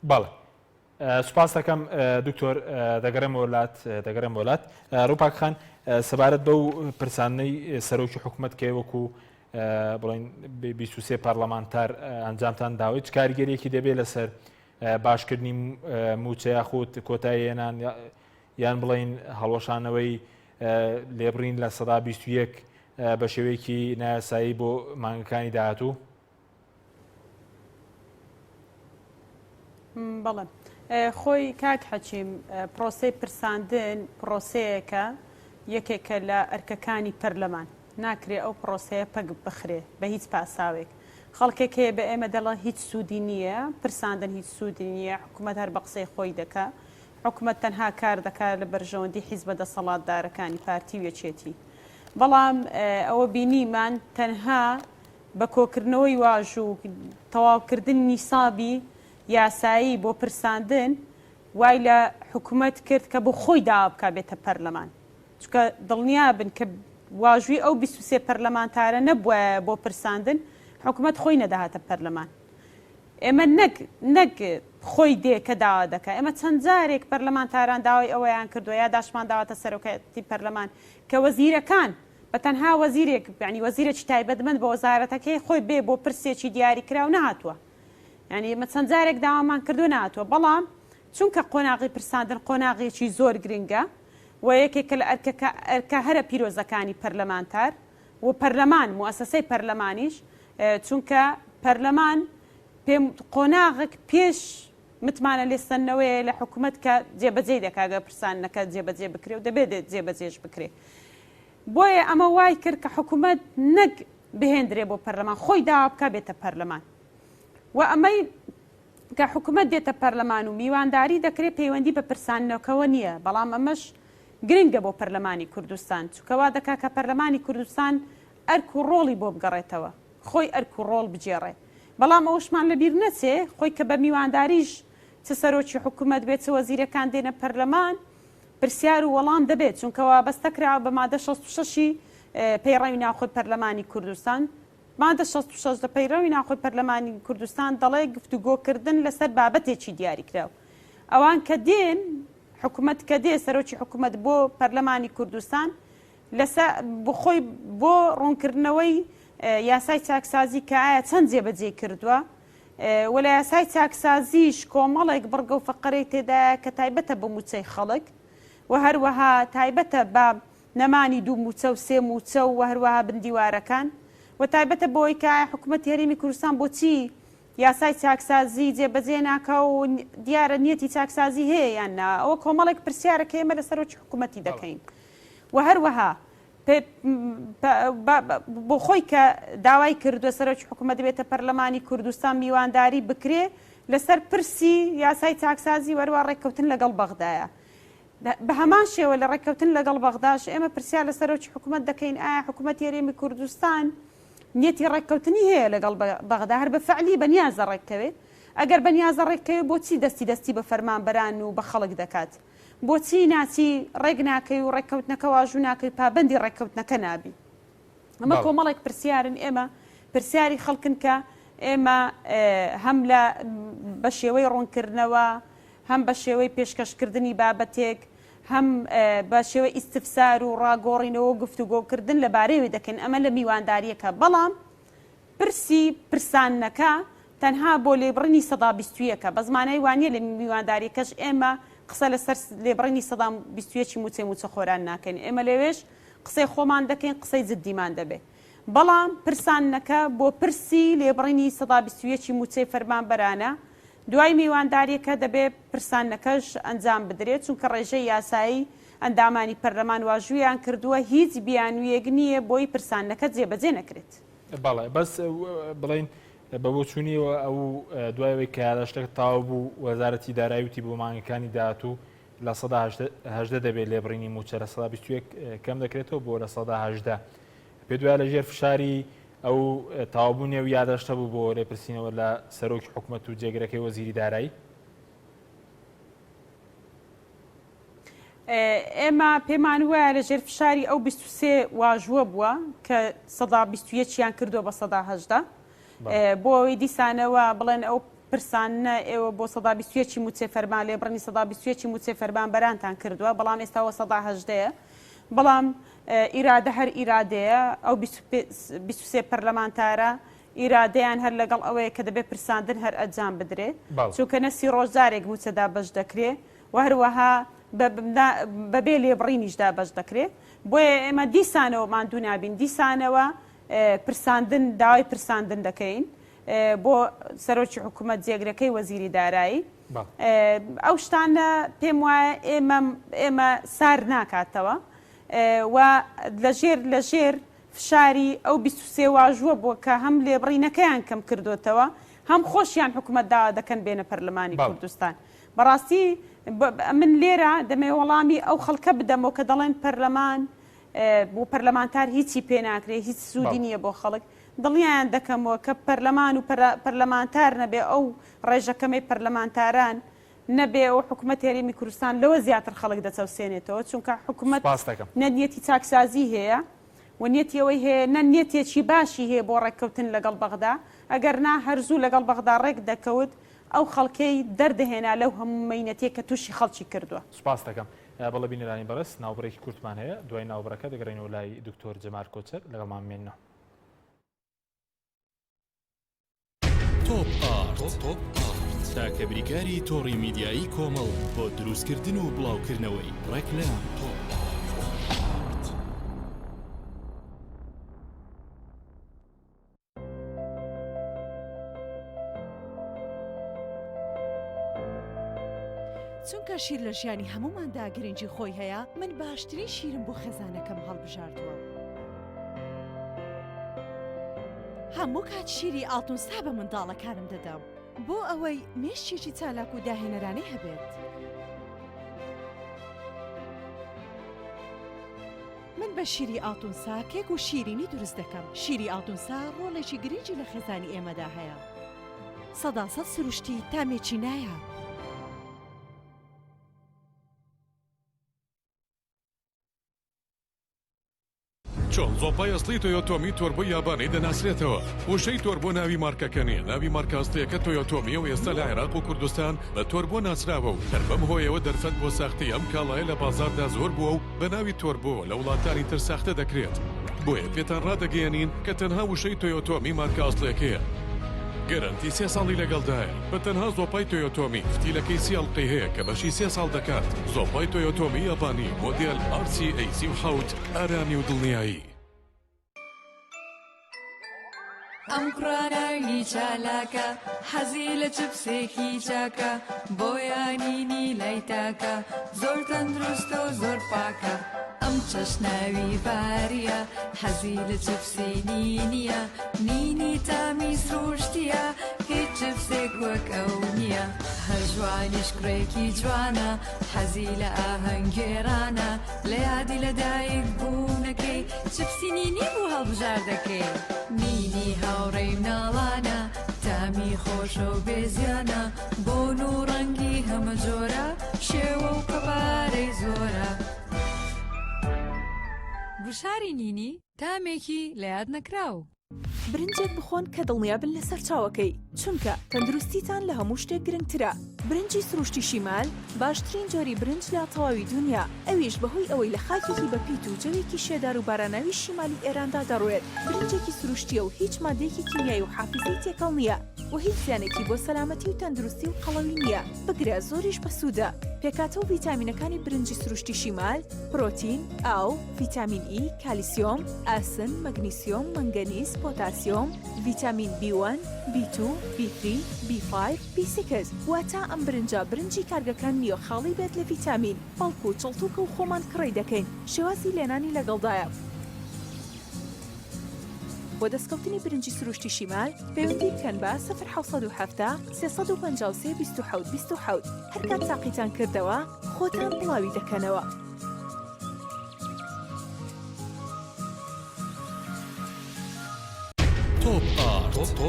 بەڵێ سوپاس دەکەم دکتۆر دەگەڕێمەوە لات دەگەڕێمەوە لات ڕووپاک خان سەبارەت بەو پرسانەی سەرۆکی حکوومەت کە وەکو بڵین 23 پەرلەمانتار ئەنجامتان داوە هیچ کاریگەریەکی دەبێت لەسەر باشکردنی موچە یاخود کۆتاییێنان یان بڵین هەڵوەشانەوەی لێبڕین لە سەدا 21 بە شێوەیەکی نایاسایی بۆ مانگەکانی داهاتوو؟ بەڵێ خۆی کاک حەکیم پرۆسەی پرساندن پرۆسەیەکە یەکێکە لە ئەرکەکانی پەرلەمان ناکرێ ئەو پرۆسەیە پەک بخرێ بە هیچ پاساوێک خەڵکێک هەیە بە ئێمە دەڵێ هیچ سوودی نییە پرساندن هیچ سوودی نییە حکوومەت هەر بە قسەی خۆی دەکا حکومەت تەنها کار دەکات لە بەرژەوەندی حیزبە دەسەڵاتدارەکانی پارتی و یەکێتی. بەڵام ئەوە بینیمان تەنها بە کۆکردنەوەی واژوو و تەواوکردنی نیسابی یاسایی بۆ پرساندن وای لە حکومەت کرد کە بۆ خۆی داوا بکات بێتە پەرلەمان. چونکە دڵنیابن کە واژووی ئەو 23 پەرلەمانتارە نەبوایە بۆ پرساندن حکومەت خۆی نەدەهاتە پەرلەمان. ئێمە نەک نەک خۆی دێ کە داوا دەکا، ئێمە چەند جارێک پەرلەمانتاران داوای ئەوەیان کردووە، یاداشتمان داوەتە سەرۆکایەتی پەرلەمان کە وەزیرەکان بە تەنها وەزیرێک یانی وەزیرێکی تایبەتمەند بە وەزارەتەکەی خۆی بێ بۆ پرسێکی دیاریکراو نەهاتووە. یانی ئێمە چەند جارێک داوامان کردووە نەهاتووە، بەڵام چونکە قۆناغی پرساندن قۆناغێکی زۆر گرنگە و یەکێکە لە ئەرکەکە ئەرکە هەرە پیرۆزەکانی پەرلەمانتار و پەرلەمان، موئەسەسەی پەرلەمانیش، چونکە پەرلەمان پێم قۆناغێک پێش متمانە لێسەندنەوەیە لە حکومەت کە جێبەجێی دەکات گەر پرساندنەکە جێبەجێ بکرێ و دەبێت جێبەجێش بکرێ. بۆیە ئەمە وای کرد کە حکومەت نەک بهێندرێ بۆ پەرلەمان خۆی داوا بکا بێتە پەرلەمان و ئەمەی کە حکومەت دێتە پەرلەمان و میوانداری دەکرێت پەیوەندی بە پرساندنەکەوە نییە بەڵام ئەمەش گرنگە بۆ پەرلەمانی کوردستان چونکە وا دەکا کە پەرلەمانی کوردستان ئەرک و ڕۆڵی بۆ بگەڕێتەوە خۆی ئەرک و ڕۆڵ بگێڕێ بەڵام ئەوەشمان لە بیر نەچێ خۆی کە بە میوانداریش چ سەرۆکی حکومەت بێت چ وەزیرەکان دێنە پەرلەمان پرسیار و وەڵام دەبێت چونکە وابەستە کراوە بە مادە 66 ی پەیڕەوی ناوخۆی پەرلەمانی کوردستان مادە 66 لە پەیڕەوی ناوخۆی پەرلەمانی کوردستان دەڵێ گفتوگۆکردن لەسەر بابەتێکی دیاریکراو ئەوان کە دێن. حکومەت کە دێ سەرۆکی حکومەت بۆ پەرلەمانی کوردستان لەسە بخۆی بۆ ڕوونکردنەوەی یاسای چاکسازی کە ئایا چەند جێبەجێی کردووە و لە یاسای چاکسازیش کۆمەڵێک بڕگە و فەقەرەی تێدایە کە تایبەتە بە مووچەی خەڵک و هەروەها تایبەتە بە نەمانی دوو مووچە و سێ مووچە و هەروەها بندیوارەکان و تایبەتە بەوەی کە ئایا حکوومەتی هەرێمی کوردستان بۆچی یاسای چاکسازی جێبەجێ ناکا و دیارە نیەتی چاکسازی هەیە یان نا ئەوە کۆمەڵێک پرسیارە کە ئێمە لە سەرۆکی حکوومەتی دەکەین و هەروەها بۆ خۆی کە داوای کردووە سەرۆکی حکوومەت بێتە پەرلەمانی کوردستان میوانداری بکرێ لەسەر پرسی یاسای چاکسازی وەروە ڕێککەوتن لەگەڵ بەغدایە. بە هەمان شێوە لە ڕێککەوتن لەگەڵ بەغداش ئێمە پرسیار لە سەرۆکی حکوومەت دەکەین ئایا حکوومەتی هەرێمی کوردستان نیەتی ڕێککەوتنی هەیە لەگەڵ بەغدا هەر بە فعلی بە نیازە ڕێککەوێ ئەگەر بە نیازە ڕێککەوێ بۆچی دەستی دەستی بە فەرمانبەران و بە خەڵک دەکات بۆچی ناچی ڕێک ناکەی و ڕێککەوتنەکە واژوو ناکەی پابەندی ڕێککەوتنەکە نابی ئەمە کۆمەڵێک پرسیارن ئێمە پرسیاری خەڵکن کە ئێمە هەم لە بە شێوەی ڕوونکردنەوە هەم بە شێوەی پێشکەشکردنی بابەتێک هەم بە شێوەی ئیستفسار و ڕاگۆڕینەوە و گفتوگۆکردن لەبارەیەوەی دەکەین ئەمە لە میواندارییەکە بەڵام پرسی پرساندنەکە تەنها بۆ لێبڕینی سەدا بیستویەکە بەس مانای وانیە لە میوانداریەکەش ئێمە قسە لەسەر لێبڕینی سەدا بیستویەکی موچەی موچەخۆران ناکەین ئێمە لەوێش قسەی خۆمان دەکەین قسەی جدیمان دەبێ بەڵام پرساندنەکە بۆ پرسی لێبڕینی سەدا بیستویەکی موچەی فەرمانبەرانە دوای میوانداریەکە دەبێ پرساندنەکەش ئەنجام بدرێت چونکە ڕێژەی یاسایی ئەندامانی پەرلەمان واژوویان کردووە هیچ بیانوویەک نییە بۆی پرساندنەکە جێبەجێ نەکرێت. بەڵێ بەس بڵێین بە بۆچوونی ئێوە ئەو دوای ئەوەی کە یاداشتەکە تەواو بوو وەزارەتی دارایی وتی بۆ مانگەکانی داهاتوو 18% دەبێت لێبڕینی مووچە 21% کەم دەکرێتەوە بۆ 18% پێت وایە لەژێر فشاری ئەو تەواوبوونی ئەو یاداشتە بوو بۆ لێپرسینەوە لە سەرۆکی حکومەت و جێگرەکەی وەزیری دارایی؟ ئێمە پێمان وایە لە ژێر فشاری ئەو 23 واژووە بووە کە سەدا 21یان کردووە بە سەدا 18 بۆ ئەوەی دیسانەوە بڵێن ئەو پرسانە ئێوە بۆ سەدا 21 موچەی فەرمان لێبڕنی سەدا 21 موچەی فەرمانبەرانتان کردووە بەڵام ئێستاوە سەدا هەژدەیە بەڵام ئیرادە هەر ئیرادەیە ئەو 23 پەرلەمانتارە ئیرادەیان هەر لەگەڵ ئەوەیە کە دەبێت پرساندن هەر ئەجام بدرێ چونکە نەسی ڕۆژ جارێک موچە دابەش دەکرێ و هەروەها بەبێ لێبڕینیش دابەش دەکرێ بۆیە ئێمە دیسانەوە ماندوو نابین دیسانەوە پرساندن داوای پرساندن دەکەین بۆ سەرۆکی حکوومەت جێگرەکەی وەزیری دارایی ئەو شتانە پێم وایە ئێمە ئێمە سار ناکاتەوە و لەژێر لەژێر فشاری ئەو 23 واژووە بووە کە هەم لێبڕینەکەیان کەم کردوتەوە هەم خۆشیان حکوومەت داوا دەکەن بێنە پەرلەمانی کوردستان بەڕاستی من لێرە دەمەوێ وەڵامی ئەو خەڵکە بدەمەوە کە دەڵێن پەرلەمان بۆ پەرلەمانتار هیچی پێ ناکرێ هیچ سوودی نییە بۆ خەڵک دڵنیایان دەکەمەوە کە پەرلەمان و پەرلەمانتار نەبێ ئەو ڕێژە کەمەی پەرلەمانتاران نەبێ ئەو حکوومەت هەرێمی کوردستان لەوە زیاتر خەڵک دەچەوسێنێتەوە چونکە حکوومەت نە نیەتی چاکسازی هەیە و نیەتی ئەوەی هەیە نە نیەتێکی باشی هەیە بۆ ڕێککەوتن لەگەڵ بەغدا ئەگەر نا هەر زوو لەگەڵ بەغدا ڕێک دەکەوت ئەو خەڵکەی دەردەهێنا لەو هەموو مەینەتیە کە تووشی خەڵکی کردووە. سوپاست دەکەم. بەڵێ بینەرانی بەڕێز ناوبڕێکی کورتمان هەیە دوای ناوبڕەکە دەگەڕێینەوە لای دکتۆر جەمال کۆچەر لەگەڵمان بمێننەوە. تۆپ ئارت تاکە بریکاری تۆڕی میدیایی کۆمەڵ بۆ دروستکردن و بڵاوکردنەوەی ڕێکلام. چونکە شیر لە ژیانی هەمووماندا گرنگی خۆی هەیە، من باشترین شیرم بۆ خێزانەکەم هەڵبژاردووە. هەموو کات شیری ئاڵتونسا بە منداڵەکانم دەدەم بۆ ئەوەی مێشکێکی چالاک و داهێنەرانەی هەبێت. من بە شیری ئاڵتونسا کێک و شیرینی دروست دەکەم. شیری ئاڵتونسا ڕۆڵێکی گرنگی لە خێزانی ئێمەدا هەیە. سەداسەد سروشتی تامێکی نایاب. چۆن زۆپای ئەسڵی تۆیۆتۆمی تۆربۆی یابانی دەناسرێتەوە؟ وشەی تۆربۆ ناوی مارکەکە نییە، ناوی مارکە ئەسڵییەکە تۆیۆتۆمییە و ئێستا لە عێراق و کوردستان بە تۆربۆ ناسراوە و هەر بەم هۆیەوە دەرفەت بۆ ساختەی ئەم کاڵایە لە بازاڕدا زۆر بووە و بە ناوی تۆربۆوە لە وڵاتانی تر ساختە دەکرێت. بۆیە پێتان ڕادەگەیەنین کە تەنها وشەی تۆیۆتۆمی مارکە ئەسڵیەکەیە. گەرەنتی سێ ساڵی لەگەڵدایە. بە تەنها زۆپای تۆیۆتۆمی فتیلەکەی سی ئەڵقەی هەیە کە بەشی سێ ساڵ دەکات. زۆپای تۆیۆتۆمی یابانی مۆدێل RCA 37 ئارامی و دڵنیایی. ئەم کوڕە ناوی چالاکە حەزی لە چپسێکی چاکە بۆیە نینی لای تاکە زۆر تەندروستە و زۆر پاکە ئەم چەشناوی باریە حەزی لە چپسی نینیە نینی تامی سروشتیە هیچ چپسێک وەک ئەو نییە هەژوانیش کوڕێکی جوانە حەزی لە ئاهەنگگێڕانە لە یادی لە دایک بوونەکەی چپسی نینی بوو هەڵبژاردەکەی. نینی هاوڕێی مناڵانە تامی خۆشە و بێ زیانە بۆن و ڕەنگی هەمە جۆرە شێوە و قەبارەی زۆرە. گوشاری نینی تامێکی لە یاد نەکراو. برنجێک بخۆن کە دڵنیابن لە سەرچاوەکەی، چونکە تەندروستیتان لە هەموو شتێک گرنگترە. برنجی سروشتی شیمال باشترین جۆری برنج لە تەواوی دونیا، ئەویش بەهۆی ئەوەی لە خاکێکی بەپیت و جەوێکی شێدار و باراناوی شیمالی ئێراندا دەڕوێت، برنجێکی سروشتییە و هیچ مادەیەکی کیمیایی و حافیزەی تێکەڵ نییە و هیچ زیانێکی بۆ سەلامەتی و تەندروستی و قەڵەوی نییە، بگرە زۆریش بەسوودە. پێکهاتە و ڤیتامینەکانی برنجی سروشتی شیمال، پرۆتین، ئاو، ڤیتامین ئی، کالیسیۆم، ئاسن، مەگنیسیۆم، مەنگەنیز، پۆتاسیۆم، ڤیتامین بی وەن، بی توو، بی ثری، بی فایڤ، بی سیکس، واتە ئەم برنجە برنجی کارگەکان نییە خاڵی بێت لە ڤیتامین، بەڵکو چڵتوکە و خۆمان کڕی دەکەین، شێوازی لێنانی لەگەڵدایە. بۆ دەستکەوتنی برنجی سروشتی شیمال پەیوەندی بکەن بە، سفر 770 353 27 27، هەرکات تاقیتان کردەوە خۆتان بڵاوی دەکەنەوە. تۆپ ئارت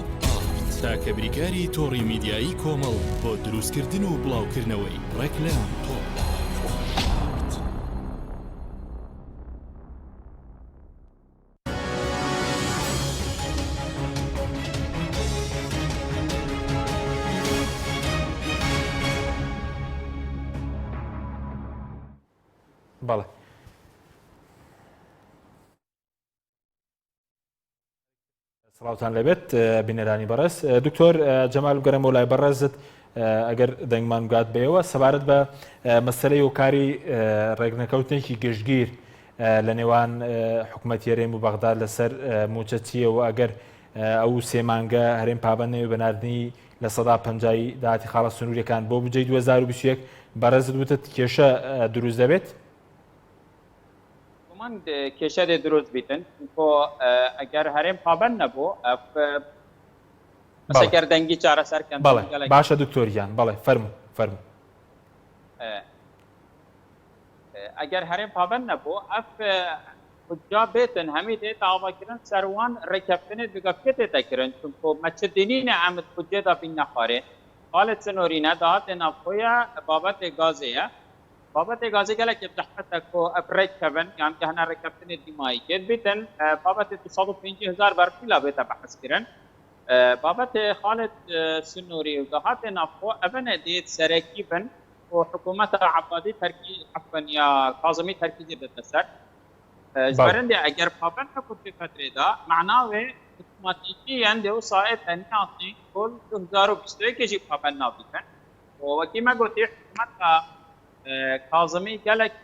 تاکە بریکاری تۆڕی میدیایی کۆمەڵ بۆ دروستکردن و بڵاوکردنەوەی ڕێکلام. بەڵێ. سڵاوتان لێبێت بینەرانی بەڕێز دکتۆر جەمال بگەڕێمەوە لای بەڕێزت ئەگەر دەنگمان بگات بەیەوە سەبارەت بە مەسەلەی هۆکاری ڕێکنەکەوتنێکی گشتگیر لە نێوان حکوومەت هەرێم و بەغداد لەسەر موچە چییە و ئەگەر ئەو سێ مانگە هەرێم پابند نەوێ بە ناردنی 50% داهاتی خاڵە سنووریەکان بۆ بجەی 2021 بەڕێزت وتت کێشە دروست دەبێت؟ گومان کێشە دێ دروست بیتن چونکۆ ئەگەر هەرێم پابند نەبوو ئەگەر دەنگی چارەسەر کەن بەڵێ باشە دکتۆر گیان بەڵێ فەرموو فەرموو. ئەگەر هەرێم پابند نەبوو ئەف بودجا بێتن هەمی دێت ئاواکردن سەروان ڕێکەفتنێت بگەفتێ تێتەکردن چونکۆ مە چ دینینە ئەمت بودجێدا بین نەخوارێ خاڵێ سنۆرینە داهاتێ ناوخۆیە بابەتێ گازێیە بابەتێ گازێ گەلەکێ زەحمەتە کۆ ئەف ڕێک کەڤن یان گەهنە ڕێکەفتنێ دیمایی کێت بیتن بابەتێ 250 هزار بەرتیلا بێتە بەحس کرن بابەتێ خاڵێت سنووری و داهاتێ ناوخۆ ئەڤنە دێت سەرەکی بن و حکوومەتە عەبادی تەرکی عەفوەن یا کازمی تەرکیزی بدە سەر ji ber hindê eger pabend nebû vê fetrê de mana wê otomatîkî yan dê wisa ê teniyatî ku li 2021 jî pabend nabîtin û wekî me gotî hikûmeta Kazimî gelek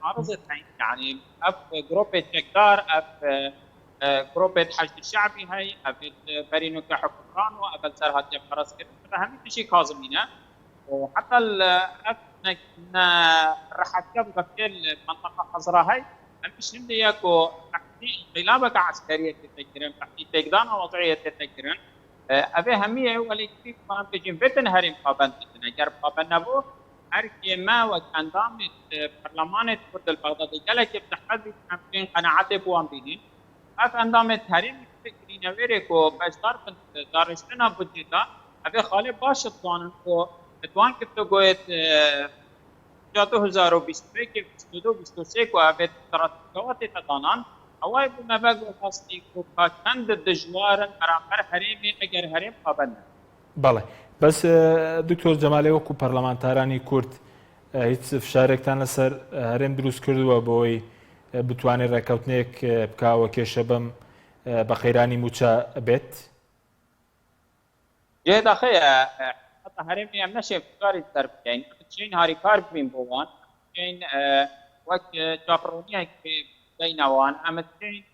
muarizê teyîn yanî ev grûpê çekdar ev grûpê Heşdî Şe'bî hey ev berînoke hukimran û ev li ser hatiye ferzkirin ev hemî tişî Kazimî ne û heta li ev ne rehetiya bi vekê li menteqa Xezra hey hemî hindê ye ku behtî înqîlabeke eskeriyê tê kirin behtî têkdana wezîyê tê kirin Ev ê hemî ye welê kî ku em bêjin vêtin herêm pabend didin. Eger pabend nebû erkê me wek endamê perlemanê Kurd li Bexdadê gelekê bi zehmet bî ku em bên qenaetê bi wan bînîn. Ev endamê herêmê bifikirîne wêrê ku beşdar bin di darêjtina budcê de ev ê xalê baş dizanin ku di wan giftogoyê ca 2021 22 23 ku ev ê stratejî tê danan. ئەوەی بوو مەبە گۆ هەستی کو کا چەند دژوارن بەرامبەر هەرێمێ ئەگەر هەرێم پابەند نەبێ. بەڵێ بەس دکتۆر جەمالێ وەکو پەرلەمانتارانی کورد هیچ فشارێکتان لەسەر هەرێم دروست کردووە بۆی بتوانێت ڕێککەوتنێک بکاوە کێشە بەم بە قەیرانی موچە بێت؟ جێ داخەیە حکومەتە هەرێمی ئەم نەشێ فشاری سەر بکەین ئەم چین هاریکار بین بۆ وان چین وەک چاپڕۆنیەک بدەینەوان ئەمە چین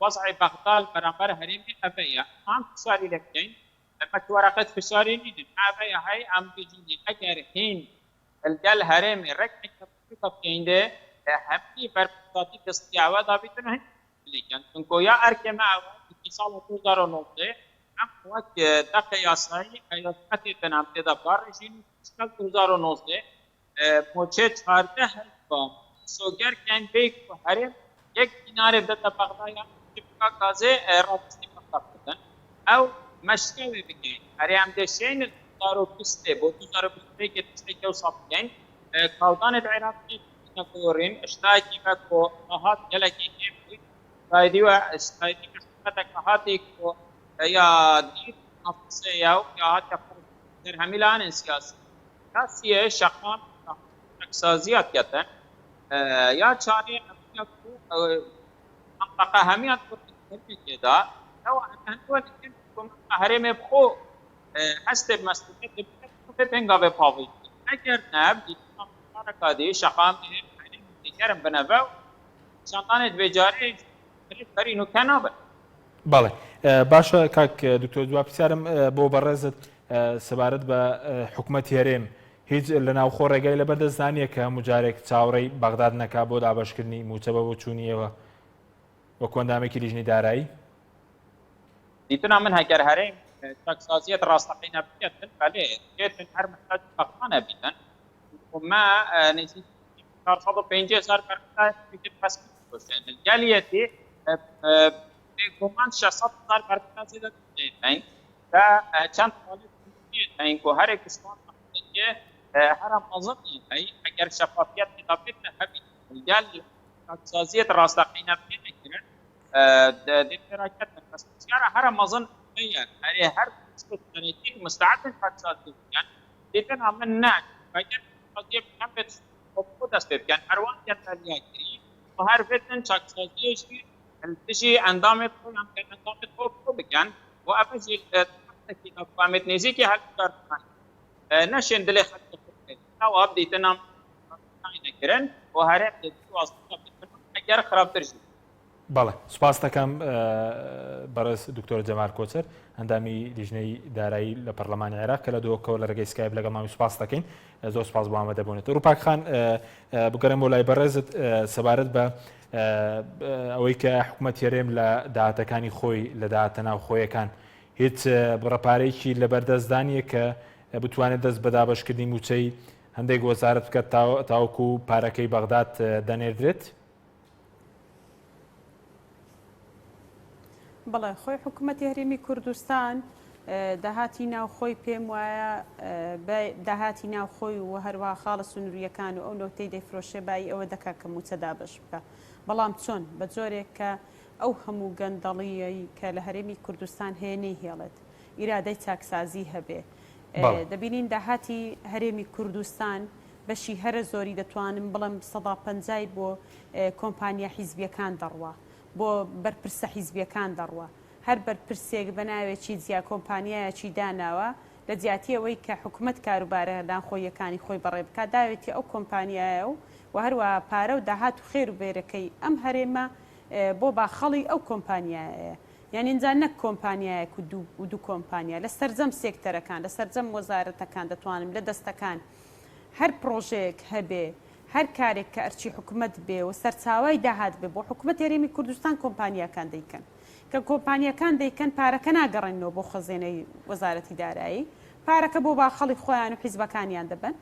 وەزعی بەغدا بەرامبەر هەرێمی ئەڤەیە ئەم فشاری لێ بکەین ئەمە وەرەقەت فشاری نین ئەڤەیە هەی ئەم بژینی ئەگەر هین لەگەل هەرێمی ڕێک بکەین دێ هەمی بەرپرساتی دەستیاوە دابیتن هەن لێکەن چونکۆ یا ئەرکێ مە ئەوە کی ساڵ 2019 ئەم وەک دەقە یاسایی یاسمەتێ تەنام تێدا باڕێژین ساڵ 2019 مۆچێ 14 هەزار مسۆگەر کەین بێ کو هەرێم یەک دینارێ بدەتە بەغدا یا بکا کازێ ڕادەستی بەغدا بکەن ئەو مەشکەوێ بکەین ئەرێ ئەم دێشێن 2020 بۆ 2021 تشتێکی ئەوسا بکەین کاودانێت عێراقی نەگۆڕین شتاکی بە کۆ هات گەلەکی کێم بووی شایدی و شایدی حکومەتەکە هاتی کۆ یا دیر نافسەیە و یا هاتە سەر هەمی لایەنên سیاسی یا سیە شەقام چاکسازیات کەتن یا چارێ ئەمە کو منطقە هەمیان تێدا ئەوە هەرێمێ بخۆ هەستێ مەسئولیەت بێ پێنگاوێ پاوی ئەگەر نە کادی شەقام گەرم بنەڤە و شاندانێت بێجارێ بەرین و کە نابن. بەڵێ باشە کاک دکتۆر دوا پرسیارم بۆ بەڕێزت سەبارەت بە حکومەتی هەرێم هیچ لە ناوخۆ ڕێگای لەبەردەستدا نییە کە هەموو جارێک چاوەڕێی بەغداد نەکا بۆ دابەشکردنی مووچە بە بۆچوونیەوە وەکو ئەندامێکی لیژنەی دارایی؟ دیتنا من هەگەر هەرێم چاکسازیەت ڕاستەقینە بکەتن بەلێ دێتن هەر محتاج بەغدا نەبیتن و ما نزیک 450 هزار بەرمتا پس گەلیەتی بێگومان 600 هزار بەرمتا زێدە دێتین تا چەند هەین کو هەرێک شوان هەرە مەزن هەی ئەگەر شەفافیەت تێدا بێت هەبیت گەل چاکسازیەت ڕاستەقینە پێ نەکرن دێ پێراکەتن بەس پرسیارە هەرە مەزن هەیە ئەرێ هەر سەرەکیک مستعدن چاکسازی بکەن دیتنا من نا ئەگەر چاکسازیە بکەن بێت خۆ دەست پێ بکەن هەروان گەندەلیە کری و هەر بێتن چاکسازیەشی دژی ئەندامێت خۆیان کە ئەندامێت خۆ خۆ بکەن و ئەمەژی فامێت نزیکی هەلبژاردنان نەشێن دلێ خەلکی خۆ بکەن ئەوە دیتنا نەکردن و هەرێم ئەگەر خراپتر ژی. بەڵێ سوپاست دەکەم بەڕێز دکتۆر جەمال کۆچەر ئەندامی لیژنەی دارایی لە پەرلەمانی عێراق کە لە دهۆکەوە لە ڕێگەی سکایپ لەگەڵمانی سوپاس دەکەین زۆر سوپاس بۆ ئامادەبوونت ڕوپاک خان بگەڕێم بۆ لای بەڕێزت سەبارەت بە ئەوەی کە حکوومەت هەرێم لە داهاتەکانی خۆی لە داهاتە ناوخۆیەکان هیچ بڕە پارەیەکی لەبەردەستدا نییە کە بتوانێت دەست بە دابەشکردنی مووچەی هەندێک وەزارەت بکات تاوەکو پارەکەی بەغداد دەنێردرێت؟ بەڵێ خۆی حکوومەتی هەرێمی کوردستان داهاتی ناوخۆی پێم وایە داهاتی ناوخۆی و هەروە خاڵە سنووریەکان و ئەو نەوتەی دەیفرۆشێ بایی ئەوە دەکات کە مووچە دابەش بکە بەڵام چۆن بە جۆرێک کە ئەو هەموو گەندەڵیی کە لە هەرێمی کوردستان هەیە نەیهێڵێت ئیرادەی چاکسازی هەبێ دەبینین داهاتی هەرێمی کوردستان بەشی هەرە زۆری دەتوانم بڵێم سەدا پەنجای بۆ کۆمپانیا حیزبیەکان دەڕوا بۆ بەرپرسە حیزبیەکان دەڕوا هەر بەرپرسێک بە ناوێکی جیا کۆمپانیایەکی داناوە لە جیاتی ئەوەی کە حکومەت کاروبارە ناخۆییەکانی خۆی بەڕێ بکات داوێتی ئەو کۆمپانیایە و و هەروەها پارە و داهات و خێر و بێرەکەی ئەم هەرێمە بۆ باخەڵی ئەو کۆمپانیایەیە یانی ئینجا نەک کۆمپانیایەک و دوو و دوو کۆمپانیا لە سەرجەم سێکتەرەکان لە سەرجەم وەزارەتەکان دەتوانم لە دەستەکان هەر پڕۆژەیەک هەبێ هەر کارێک کە ئەرکی حکومەت بێ و سەرچاوای داهات بێ بۆ حکومەت هەرێمی کوردستان کۆمپانیاکان دەیکەن کە کۆمپانیاکان دەیکەن پارەکە ناگەڕێننەوە بۆ خەزێنەی وەزارەتی دارایی پارەکە بۆ باخەڵی خۆیان و حیزبەکانیان دەبەن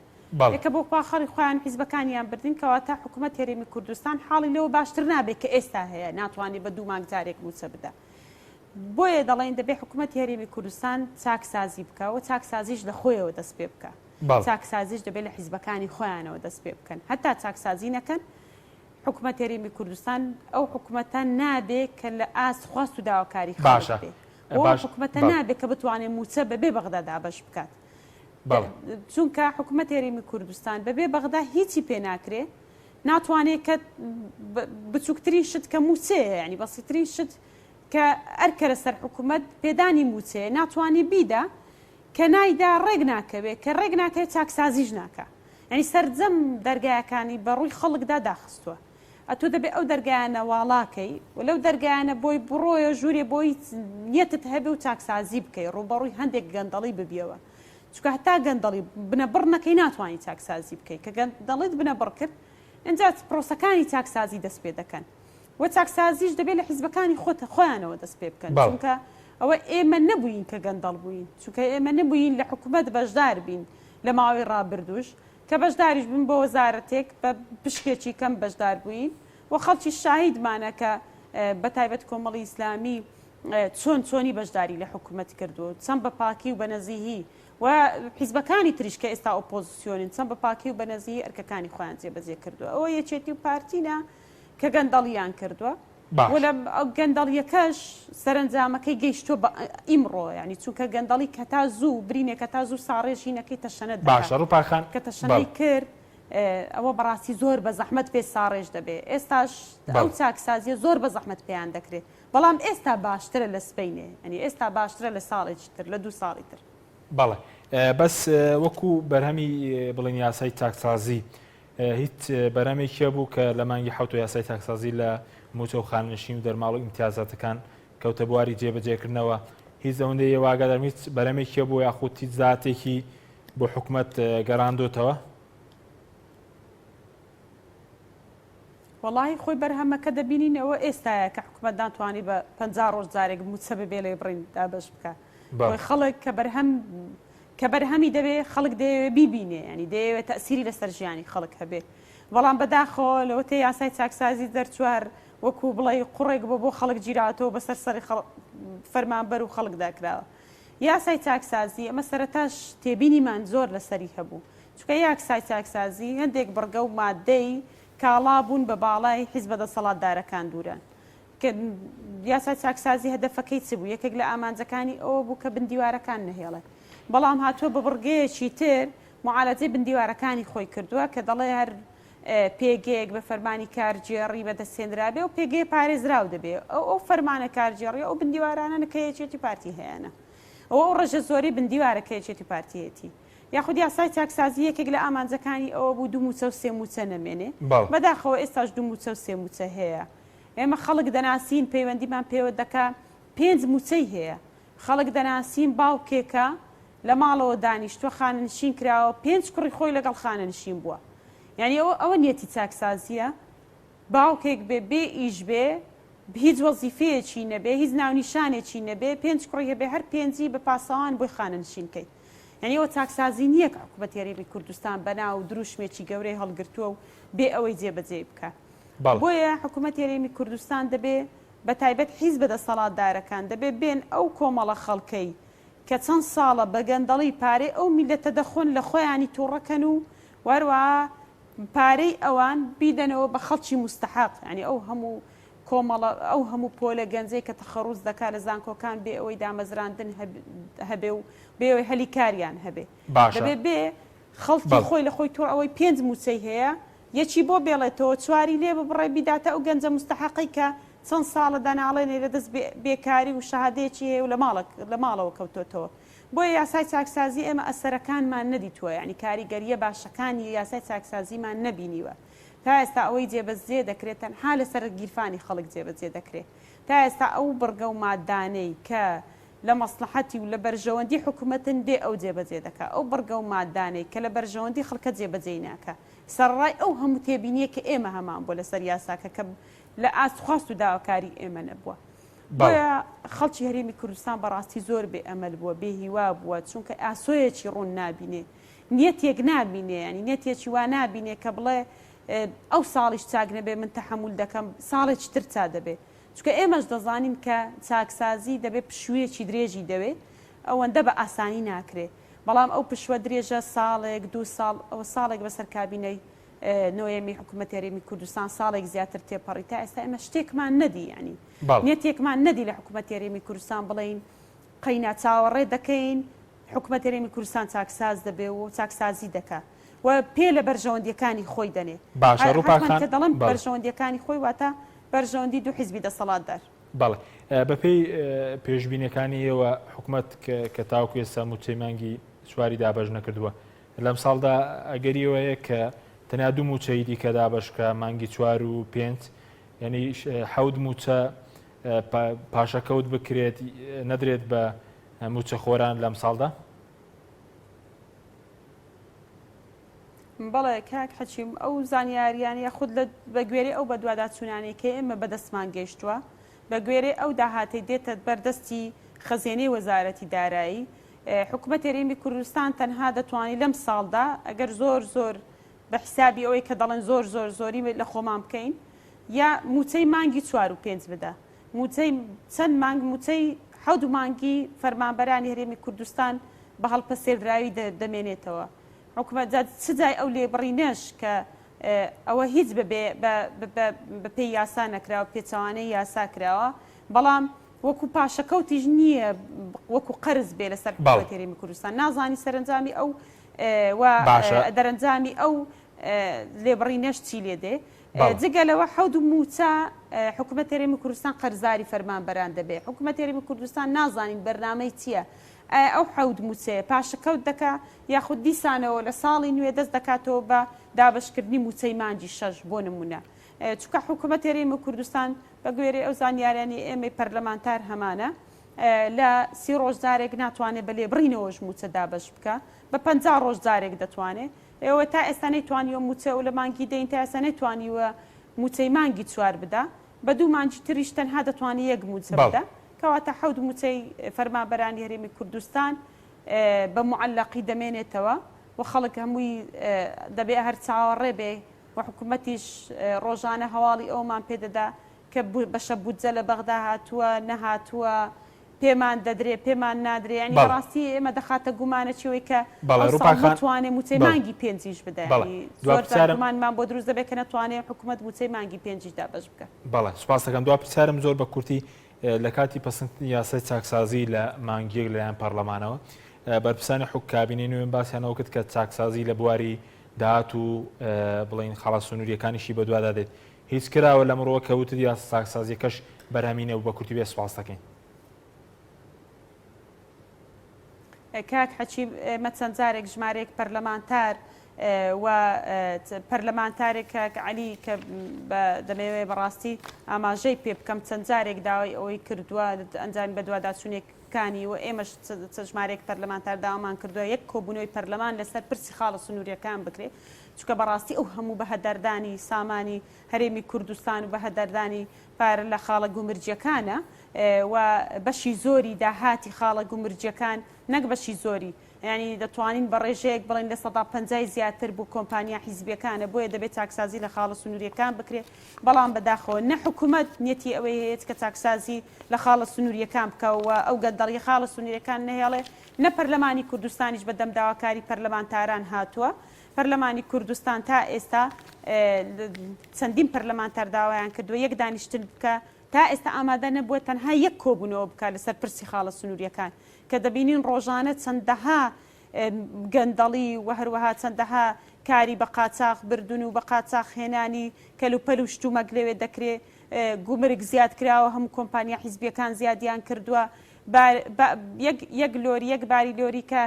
کە بۆ باخەڵی خۆیان و حیزبەکانیان بردن کەواتە حکومەت هەرێمی کوردستان حاڵی لەوە باشتر نابێت کە ئێستا هەیە ناتوانێت بە دوو مانگ جارێک مووچە بدا بۆیە دەڵێن دەبێ حکومەتی هەرێمی کوردستان چاکسازی بکا و چاکسازیش لە خۆیەوە دەست پێ بکا. چاکسازیش دەبێ لە حیزبەکانی خۆیانەوە دەست پێ بکەن. هەتا چاکسازی نەکەن. حکومەت هەرێمی کوردستان ئەو حکومەتە نابێ کە لە ئاست خواست و داواکاری خەڵک باشە بێ و ئەو باش حکومەتە بەڵێ نابێ کە بتوانێ مووچە بەبێ بەغدا دابەش بکات. بەڵێ. چونکە حکومەت هەرێمی کوردستان بەبێ بەغدا هیچی پێ ناکرێ ناتوانێ کە بچووکترین شت کە مووچەیە یانی بەسیترین شت کە ئەرکە لەسەر حکومەت پێدانی مووچەیە ناتوانێ بیدا کە نایدا ڕێک ناکەوێ کە ڕێک ناکەوێ چاکسازیش ناکا یانی سەرجەم دەرگایەکانی بە ڕووی خەڵکدا داخستووە ئەتۆ دەبێ ئەو دەرگایانە واڵاکەی و لەو دەرگایانە بۆی بڕۆیە ژوورێ بۆی نیەتت هەبێ و چاکسازی بکەی ڕووبەڕووی هەندێک گەندەڵی ببیەوە چونکە هەتا گەندەڵی بنەبڕ نەکەی ناتوانانی چاکسازی بکەی کە گەندەڵیت بنەبڕ کرد ئینجا پرۆسەکانی چاکسازی دەست پێ دەکەن و چاکسازیش دەبێت لە حیزبەکانی خۆت خۆیانەوە دەست پێ بکەن چونکە ئەوە ئێمە نەبووین کە گەندەڵ بووین چونکە ئێمە نەبووین لە حکوومەت بەشدار بین لە ماوەی ڕابردووش کە بەشداریش بووین بۆ وەزارەتێک بە پشکێکی کەم بەشدار بووین و خەڵکی شاهیدمانە کە بە تایبەت کۆمەڵی ئیسلامی چۆن چۆنی بەشداری لە حکوومەت کردو چەند بە پاکی و بە نەزیهی و حیزبەکانی تریش کە ئێستا ئۆپۆزیسیۆنن چەند بە پاکی و بە نەزیهی ئەرکەکانی خۆیان جێبەجێ کردووە ئەوە یەکێتی و پارتینە کە گەندەڵیان کردووە و لە گەندەڵیەکەش سەرەنجامەکەی گەیشتووە بە ئیمڕۆ یانی چونکە گەندەڵی کە تا زوو برینێک کە تا زوو ساڕێژی نەکەی تەشەنە دەکات باشە ڕوپا خان کە تەشەنەی کرد ئەوە بەڕاستی زۆر بە زەحمەت پێ ساڕێژ دەبێ ئێستاش ئەو چاکسازیە زۆر بە زەحمەت پێیان دەکرێت بەڵام ئێستا باشترە لە سبەینێ ئەنی ئێستا باشترە لە ساڵێکی تر لە دوو ساڵی تر. بەڵێ بەس وەکو بەرهەمی بڵێن یاسای چاکسازی هیچ بەرهەمێکی هەبوو کە لە مانگی حەوتەوە یاسای چاکسازی لە مووچە و خانەنشین و دەرماڵ و ئیمتیازاتەکان کەوتە بواری جێبەجێکردنەوە هیچ ئەوەندەی ئێوە ئاگادارن هیچ بەرهەمێکی هەبوو یاخود هیچ داهاتێکی بۆ حکومەت گەڕاندۆتەوە؟ وەڵاهی خۆی بەرهەمەکە دەبینین ئەوە ئێستایە کە حکومەت ناتوانێت بە 50 ڕۆژ جارێک مووچە بەبێ لێبڕین دابەش بکا خۆی خەڵک کە بەرهەم کە بەرهەمی دەوێ خەڵک دەیەوێ بیبینێ یانی دەیەوێ تەئسیری لەسەر ژیانی خەڵک هەبێ بەڵام بەداخەوە لەوەتەی یاسای چاکسازی دەرچوار وەکو بڵێی قوڕێک بۆ بۆ خەڵک گیراوەتەوە بەسەر سەری فەرمانبەر و خەڵکدا کراوە یاسای چاکسازی ئەمە سەرەتاش تێبینیمان زۆر لەسەری هەبوو چونکە یاکسای چاکسازی هەندێک بڕگە و مادەی کاڵا بوون بە باڵای حیزبە دەسەڵاتدارەکان دووران کە یاسای چاکسازی هەدەفەکەی چ بوو؟ یەکێک لە ئامانجەکانی ئەوە بوو کە بندیوارەکان نەهێڵێ. بەڵام هاتووە بە بڕگەیەکی تر موعالەجەی بندیوارەکانی خۆی کردووە کە دەڵێ هەر پێگەیەک بە فەرمانی کارگێڕی بەدەستهێنرابێ ئەو پێگەیە پارێزراو دەبێ. ئەو ئەو فەرمانە کارگێڕیە ئەو بندیوارانەن کە یەکێتی پارتی هەیانە. ئەوە ئەو ڕێژە زۆرەی بندیوارە کە یەکێتی پارتی هەیەتی. یاخود یاسای چاکسازی یەکێک لە ئامانجەکانی ئەوە بوو دوو مووچە و سێ مووچە نەمێنێ. بەداخەوە ئێستاش دوو مووچە و سێ مووچە هەیە. ئێمە خەڵک دەناسین پەیوەندیمان پێوە دەکا پێنج مووچەی هەیە خەڵک دەناسین باوکێکە لە ماڵەوە دانیشتوە خانەنشین کراوە پێنج کوڕی خۆی لەگەڵ خانەنشین بووە یعنی ئەوە ئەوە نیەتی چاکسازیە باوکێک بێ بێ ئیش بێ هیچ وەزیفەیەکی نەبێ هیچ ناونیشانێکی نەبێ پێنج کوڕی هەبێ هەر پێنجی بە پاسەوان بۆی خانەنشین کەی یعنی ئەوە چاکسازی نییە کە حکوومەتی هەرێمی کوردستان بەناو دروشمێکی گەورەی هەڵگرتووە و بێ ئەوەی جێبەجێی بکە بەڵێ. بۆیە حکومەتی هەرێمی کوردستان دەبێ بە تایبەت حیزبە دەسەڵاتدارەکان دەبێ بێن ئەو کۆمەڵە خەڵکەی کە چەند ساڵە بە گەندەڵی پارەی ئەو میللەتە دەخۆن لە خۆیانی توڕە کەن و هەروەها پارەی ئەوان بیدەنەوە بە خەڵکی موستەحەق یانی ئەو هەموو کۆمەڵە ئەو هەموو پۆلە گەنجەی کە تەخەڕوج دەکا لە زانکۆکان بێ ئەوەی دامەزراندن هەبێ و بێ ئەوەی هەلی کاریان هەبێ باشە دەبێ بێ خەڵکی بەڵێ. خۆی لە خۆی توڕ ئەوەی پێنج مووچەی هەیە یەکی بۆ بێڵێتەوە چواری لێ ببڕێ بیداتە ئەو گەنجە موستەحەقەی کە چەند ساڵە دەناڵێنێ لە دەست بێکاری و شەهادەیەکی هەیە و لە ماڵە لە ماڵەوە کەوتۆتەوە بۆیە یاسای چاکسازی ئێمە ئەسەرەکانمان نەدیتووە یانی کاریگەرییە باشەکانی یاسای چاکسازیمان نەبینیوە تا ئێستا ئەوەی جێبەجێ دەکرێت تەنها لەسەر گیرفانی خەڵک جێبەجێ دەکرێت تا ئێستا ئەو بڕگە و مادانەی کە لە مەسڵەحەتی و لە بەرژەوەندی حکومەتن دێ ئەو جێبەجێ دەکا ئەو بڕگە و مادانەی کە لە بەرژەوەندی خەڵکە جێبەجێی ناکا سەرەڕای ئەو هەموو تێبینیە کە ئێمە هەمان بووە لەسەر یاساکە کە لە ئاست خواست و داواکاری ئێمە نەبووە بۆیە خەڵکی هەرێمی کوردستان بەڕاستی زۆر بێ ئەمەل بووە بێ هیوا بووە چونکە ئاسۆیەکی ڕوون نابینێ نیەتێک نابینێ ینی نیەتێکی وا نابینێ کە بڵێ ئەو ساڵیش چاک نەبێ من تەحەمول دەکەم ساڵێکی تر چا دەبێ چونکە ئێمەش دەزانین کە چاکسازی دەبێ پشوویەکی درێژی دەوێ ئەوەندە بە ئاسانی ناکرێ بەڵام ئەو پشووە درێژە ساڵێک دوو ساڵ ئەوە ساڵێک بەسەر کابینەی. نۆیەمی حکوومەتی هەرێمی کوردستان ساڵێک زیاتر تێپەڕی تا ئێستا ئێمە شتێکمان نەدی یعنی نیەتێکمان نەدی لە حکوومەتی هەرێمی کوردستان بڵێین قەینا چاوەڕێ دەکەین حکومەت هەرێمی کوردستان چاکساز دەبێ و چاکسازی دەکا و پێ لە بەرژەوەندیەکانی خۆی دەنێ. باشە ڕوپا حەتمەن خان کە دەڵێم بەڵێ. بەرژەوەندیەکانی خۆی واتە بەرژەوەندی دوو حیزبی دەسەڵاتدار. بەڵێ بەپێی پێشبینیەکانی ئێوە حکومەت کە تاوەکو ئێستا مووچەی مانگی چواری دابەش نەکردووە لەم ساڵدا ئەگەری ئەوەیە کە تەنیا دوو مووچەی دیکە دابەش کە مانگی چوار و پێنج یعنی حەوت مووچە پاشەکەوت بکرێت نەدرێت بە مووچەخۆران لەم ساڵدا؟ بەڵێ کاک حەکیم ئەو زانیاریانە یاخود لە بە گوێرەی ئەو بەدواداچوونانەی کە ئێمە بەدەستمان گەیشتووە بە گوێرەی ئەو داهاتەی دێتە بەردەستی خەزێنەی وەزارەتی دارایی حکومەت هەرێمی کوردستان تەنها دەتوانێت لەم ساڵدا ئەگەر زۆر زۆر بە حیسابی ئەوەی کە دەڵێن زۆر زۆر زۆری لە خۆمان بکەین یا مووچەی مانگی چوار و پێنج بدە مووچەی چەند مانگ مووچەی حەوت مانگی فەرمانبەرانی هەرێمی کوردستان بە هەڵپەسێردراوی دەمێنێتەوە حکومەت جا چ جای ئەو لێبڕینەش کە ئەوە هیچ بەبێ بەپێی یاسا نەکراوە پێچەوانەی یاسا کراوە بەڵام وەکو پاشەکەوتیش نییە وەکو قەرز بێ لەسەر حکومەت هەرێمی کوردستان نازانی سەرەنجامی ئەو و دەرەنجامی ئەو لێبڕینەش چی لێ دێ جگە لەوە حەوت مووچە حکومەت هەرێمی کوردستان قەرزاری فەرمانبەران دەبێ حکومەت هەرێمی کوردستان نازانین بەرنامەی چییە ئایا ئەو حەوت مووچەیە پاشەکەوت دەکا یاخود دیسانەوە لە ساڵی نوێ دەست دەکاتەوە بە دابەشکردنی مووچەی مانگی شەش بۆ نموونە چونکە حکومەت هەرێمی کوردستان بە گوێرەی ئەو زانیاریانەی ئێمەی پەرلەمانتار هەمانە لە سی ڕۆژ جارێک ناتوانێت بە لێبڕینەوەش مووچە دابەش بکا بە 50 ڕۆژ جارێک دەتوانێت ئێوە تا ئێستا نەیتوانیوە مووچە و لە مانگی دەین تا ئێستا نەیتوانیوە مووچەی مانگی چوار بدا بە دوو مانگی تریش تەنها دەتوانێت یەک مووچە بدا کەواتە حەوت مووچەی فەرمانبەرانی هەرێمی کوردستان بە موعەلەقی دەمێنێتەوە و خەڵک هەمووی دەبێ هەر چاوەڕێ بێ و حکوومەتیش ڕۆژانە هەواڵی ئەومان پێدەدا کە بەشە بودجە لە بەغدا هاتووە نەهاتووە پێمان دەدرێ پێمان نادرێ یانی بەڵێ. بەڕاستی ئێمە دەخاتە گومانەچیەوەی کە بەڵێ ئەو ساڵ ڕووپاک خان نەتوانێ مووچەی بەڵێ مانگی پێنجیش بدا بەڵێ یانی دوا زۆر جار پرسیارم گومانمان بۆ دروست دەبێ کە نەتوانێ حکوومەت مووچەی مانگی پێنجیش دابەش بکا. بەڵێ سوپاس دەکەم دوا پرسیارم زۆر بە کورتی لە کاتی پەسەندکردنی یاسای چاکسازی لە مانگی یەک لەلایەن پەرلەمانەوە بەرپرسانی حک کابینەی نوێم باسیان ئەوە کرد کە چاکسازی لە بواری داهات و بڵێین خاڵە سنووریەکانیشی بەدوادا دێت هیچ کراوە لەمڕۆوە کە وتت یاسا چاکسازیەکەش بەرهەمی نەبوو بە کورتی بێ سوپاس دەکەین. کاک حەکیم ئێمە چەند جارێک ژمارەیەک پەرلەمانتار و پەرلەمانتارێک کاک عەلی کە دەمەوێ بەڕاستی ئاماژەی پێ بکەم چەند جارێک داوای ئەوەی کردووە ئەنجامی بەدواداچوونێکانی و ئێمەش چەند ژمارەیەک پەرلەمانتار داوامان کردووە یەک کۆبوونەوەی پەرلەمان لەسەر پرسی خاڵە سنووریەکان بکرێت چونکە بەڕاستی ئەو هەموو بەهەدەردانی سامانی هەرێمی کوردستان و بەهەدەردانی پارە لە خاڵە گومرجیەکانە و بەشی زۆری داهاتی خاڵە گومرجیەکان نەک بەشی زۆری یانی دەتوانین بە ڕێژەیەک بڵێین لە سەدا پەنجای زیاتر بۆ کۆمپانیا حیزبیەکانە بۆیە دەبێت چاکسازی لە خاڵە سنووریەکان بکرێت بەڵام بەداخەوە نە حکوومەت نیەتی ئەوەی هەیە کە چاکسازی لە خاڵە سنووریەکان بکە و ئەو گەندەڵی خاڵە سنووریەکان نەهێڵێ نە پەرلەمانی کوردستانیش بە دەم داواکاری پەرلەمانتاران هاتووە پەرلەمانی کوردستان تا ئێستا چەندین پەرلەمانتار داوایان کردووە یەک دانیشتن بکە تا ئێستا ئامادە نەبووە تەنها یەک کۆبوونەوە بکات لەسەر پرسی خاڵە سنوورییەکان کە دەبینین ڕۆژانە چەندەها گەندەڵی و هەروەها چەندەها کاری بە قاچاخ بردن و بە قاچاخ هێنانی کەلوپەل و شتومەک لەوێ دەکرێ گومرگ زیاد کراوە هەموو کۆمپانیا حیزبیەکان زیادیان کردووە یەک لۆری یەک باری لۆری کە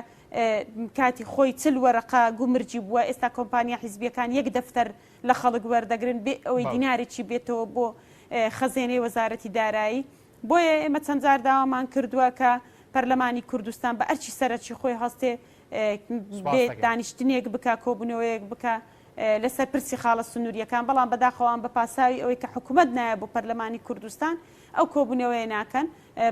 کاتی خۆی چل وەرەقە گومرگی بووە ئێستا کۆمپانیا حیزبیەکان یەک دەفتەر لە خەڵک وەردەگرن بێ ئەوەی دینارێکی بێتەوە بۆ خەزێنەی وەزارەتی دارایی بۆیە ئێمە چەند جار داوامان کردووە کە پەرلەمانی کوردستان بە ئەرکی سەرەکی خۆی هەستێ بێ دانیشتنێک بکە کۆبوونەوەیەک بکە لەسەر پرسی خاڵە سنووریەکان بەڵام بەداخەوان بە پاساوی ئەوەی کە حکوومەت نایە بۆ پەرلەمانی کوردستان ئەو کۆبوونەوەیە ناکەن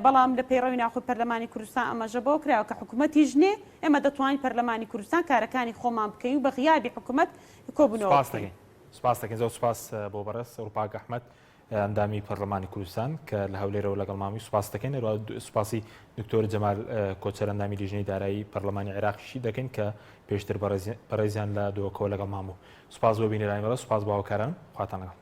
بەڵام لە پەیڕەوی ناوخۆی پەرلەمانی کوردستان ئاماژە بەوە کراوە کە حکوومەتیش نێ ئێمە دەتوانین پەرلەمانی کوردستان کارەکانی خۆمان بکەین و بە غیابی حکوومەت کۆبوونەوە سپاس بکەین. دەکەین سپاس دەکەین زۆر سپاس بۆ بەڕێز ڕوپاک ئەحمەد. ئەندامی پەرلەمانی کوردستان کە لە هەولێرەوە لەگەڵمامی سوپاس دەکەین هەروەها سوپاسی دکتۆر جەمال کۆچەر ئەندامی لیژنەی دارایی پەرلەمانی عێراقیشی دەکەین کە پێشتر بەڕێزیان لە دۆکەوە لەگەڵمان بوو. سوپاس بۆ بینەرانی بەڕێز، سوپاس بۆ هاوکارانم، خواتان لەگەڵ.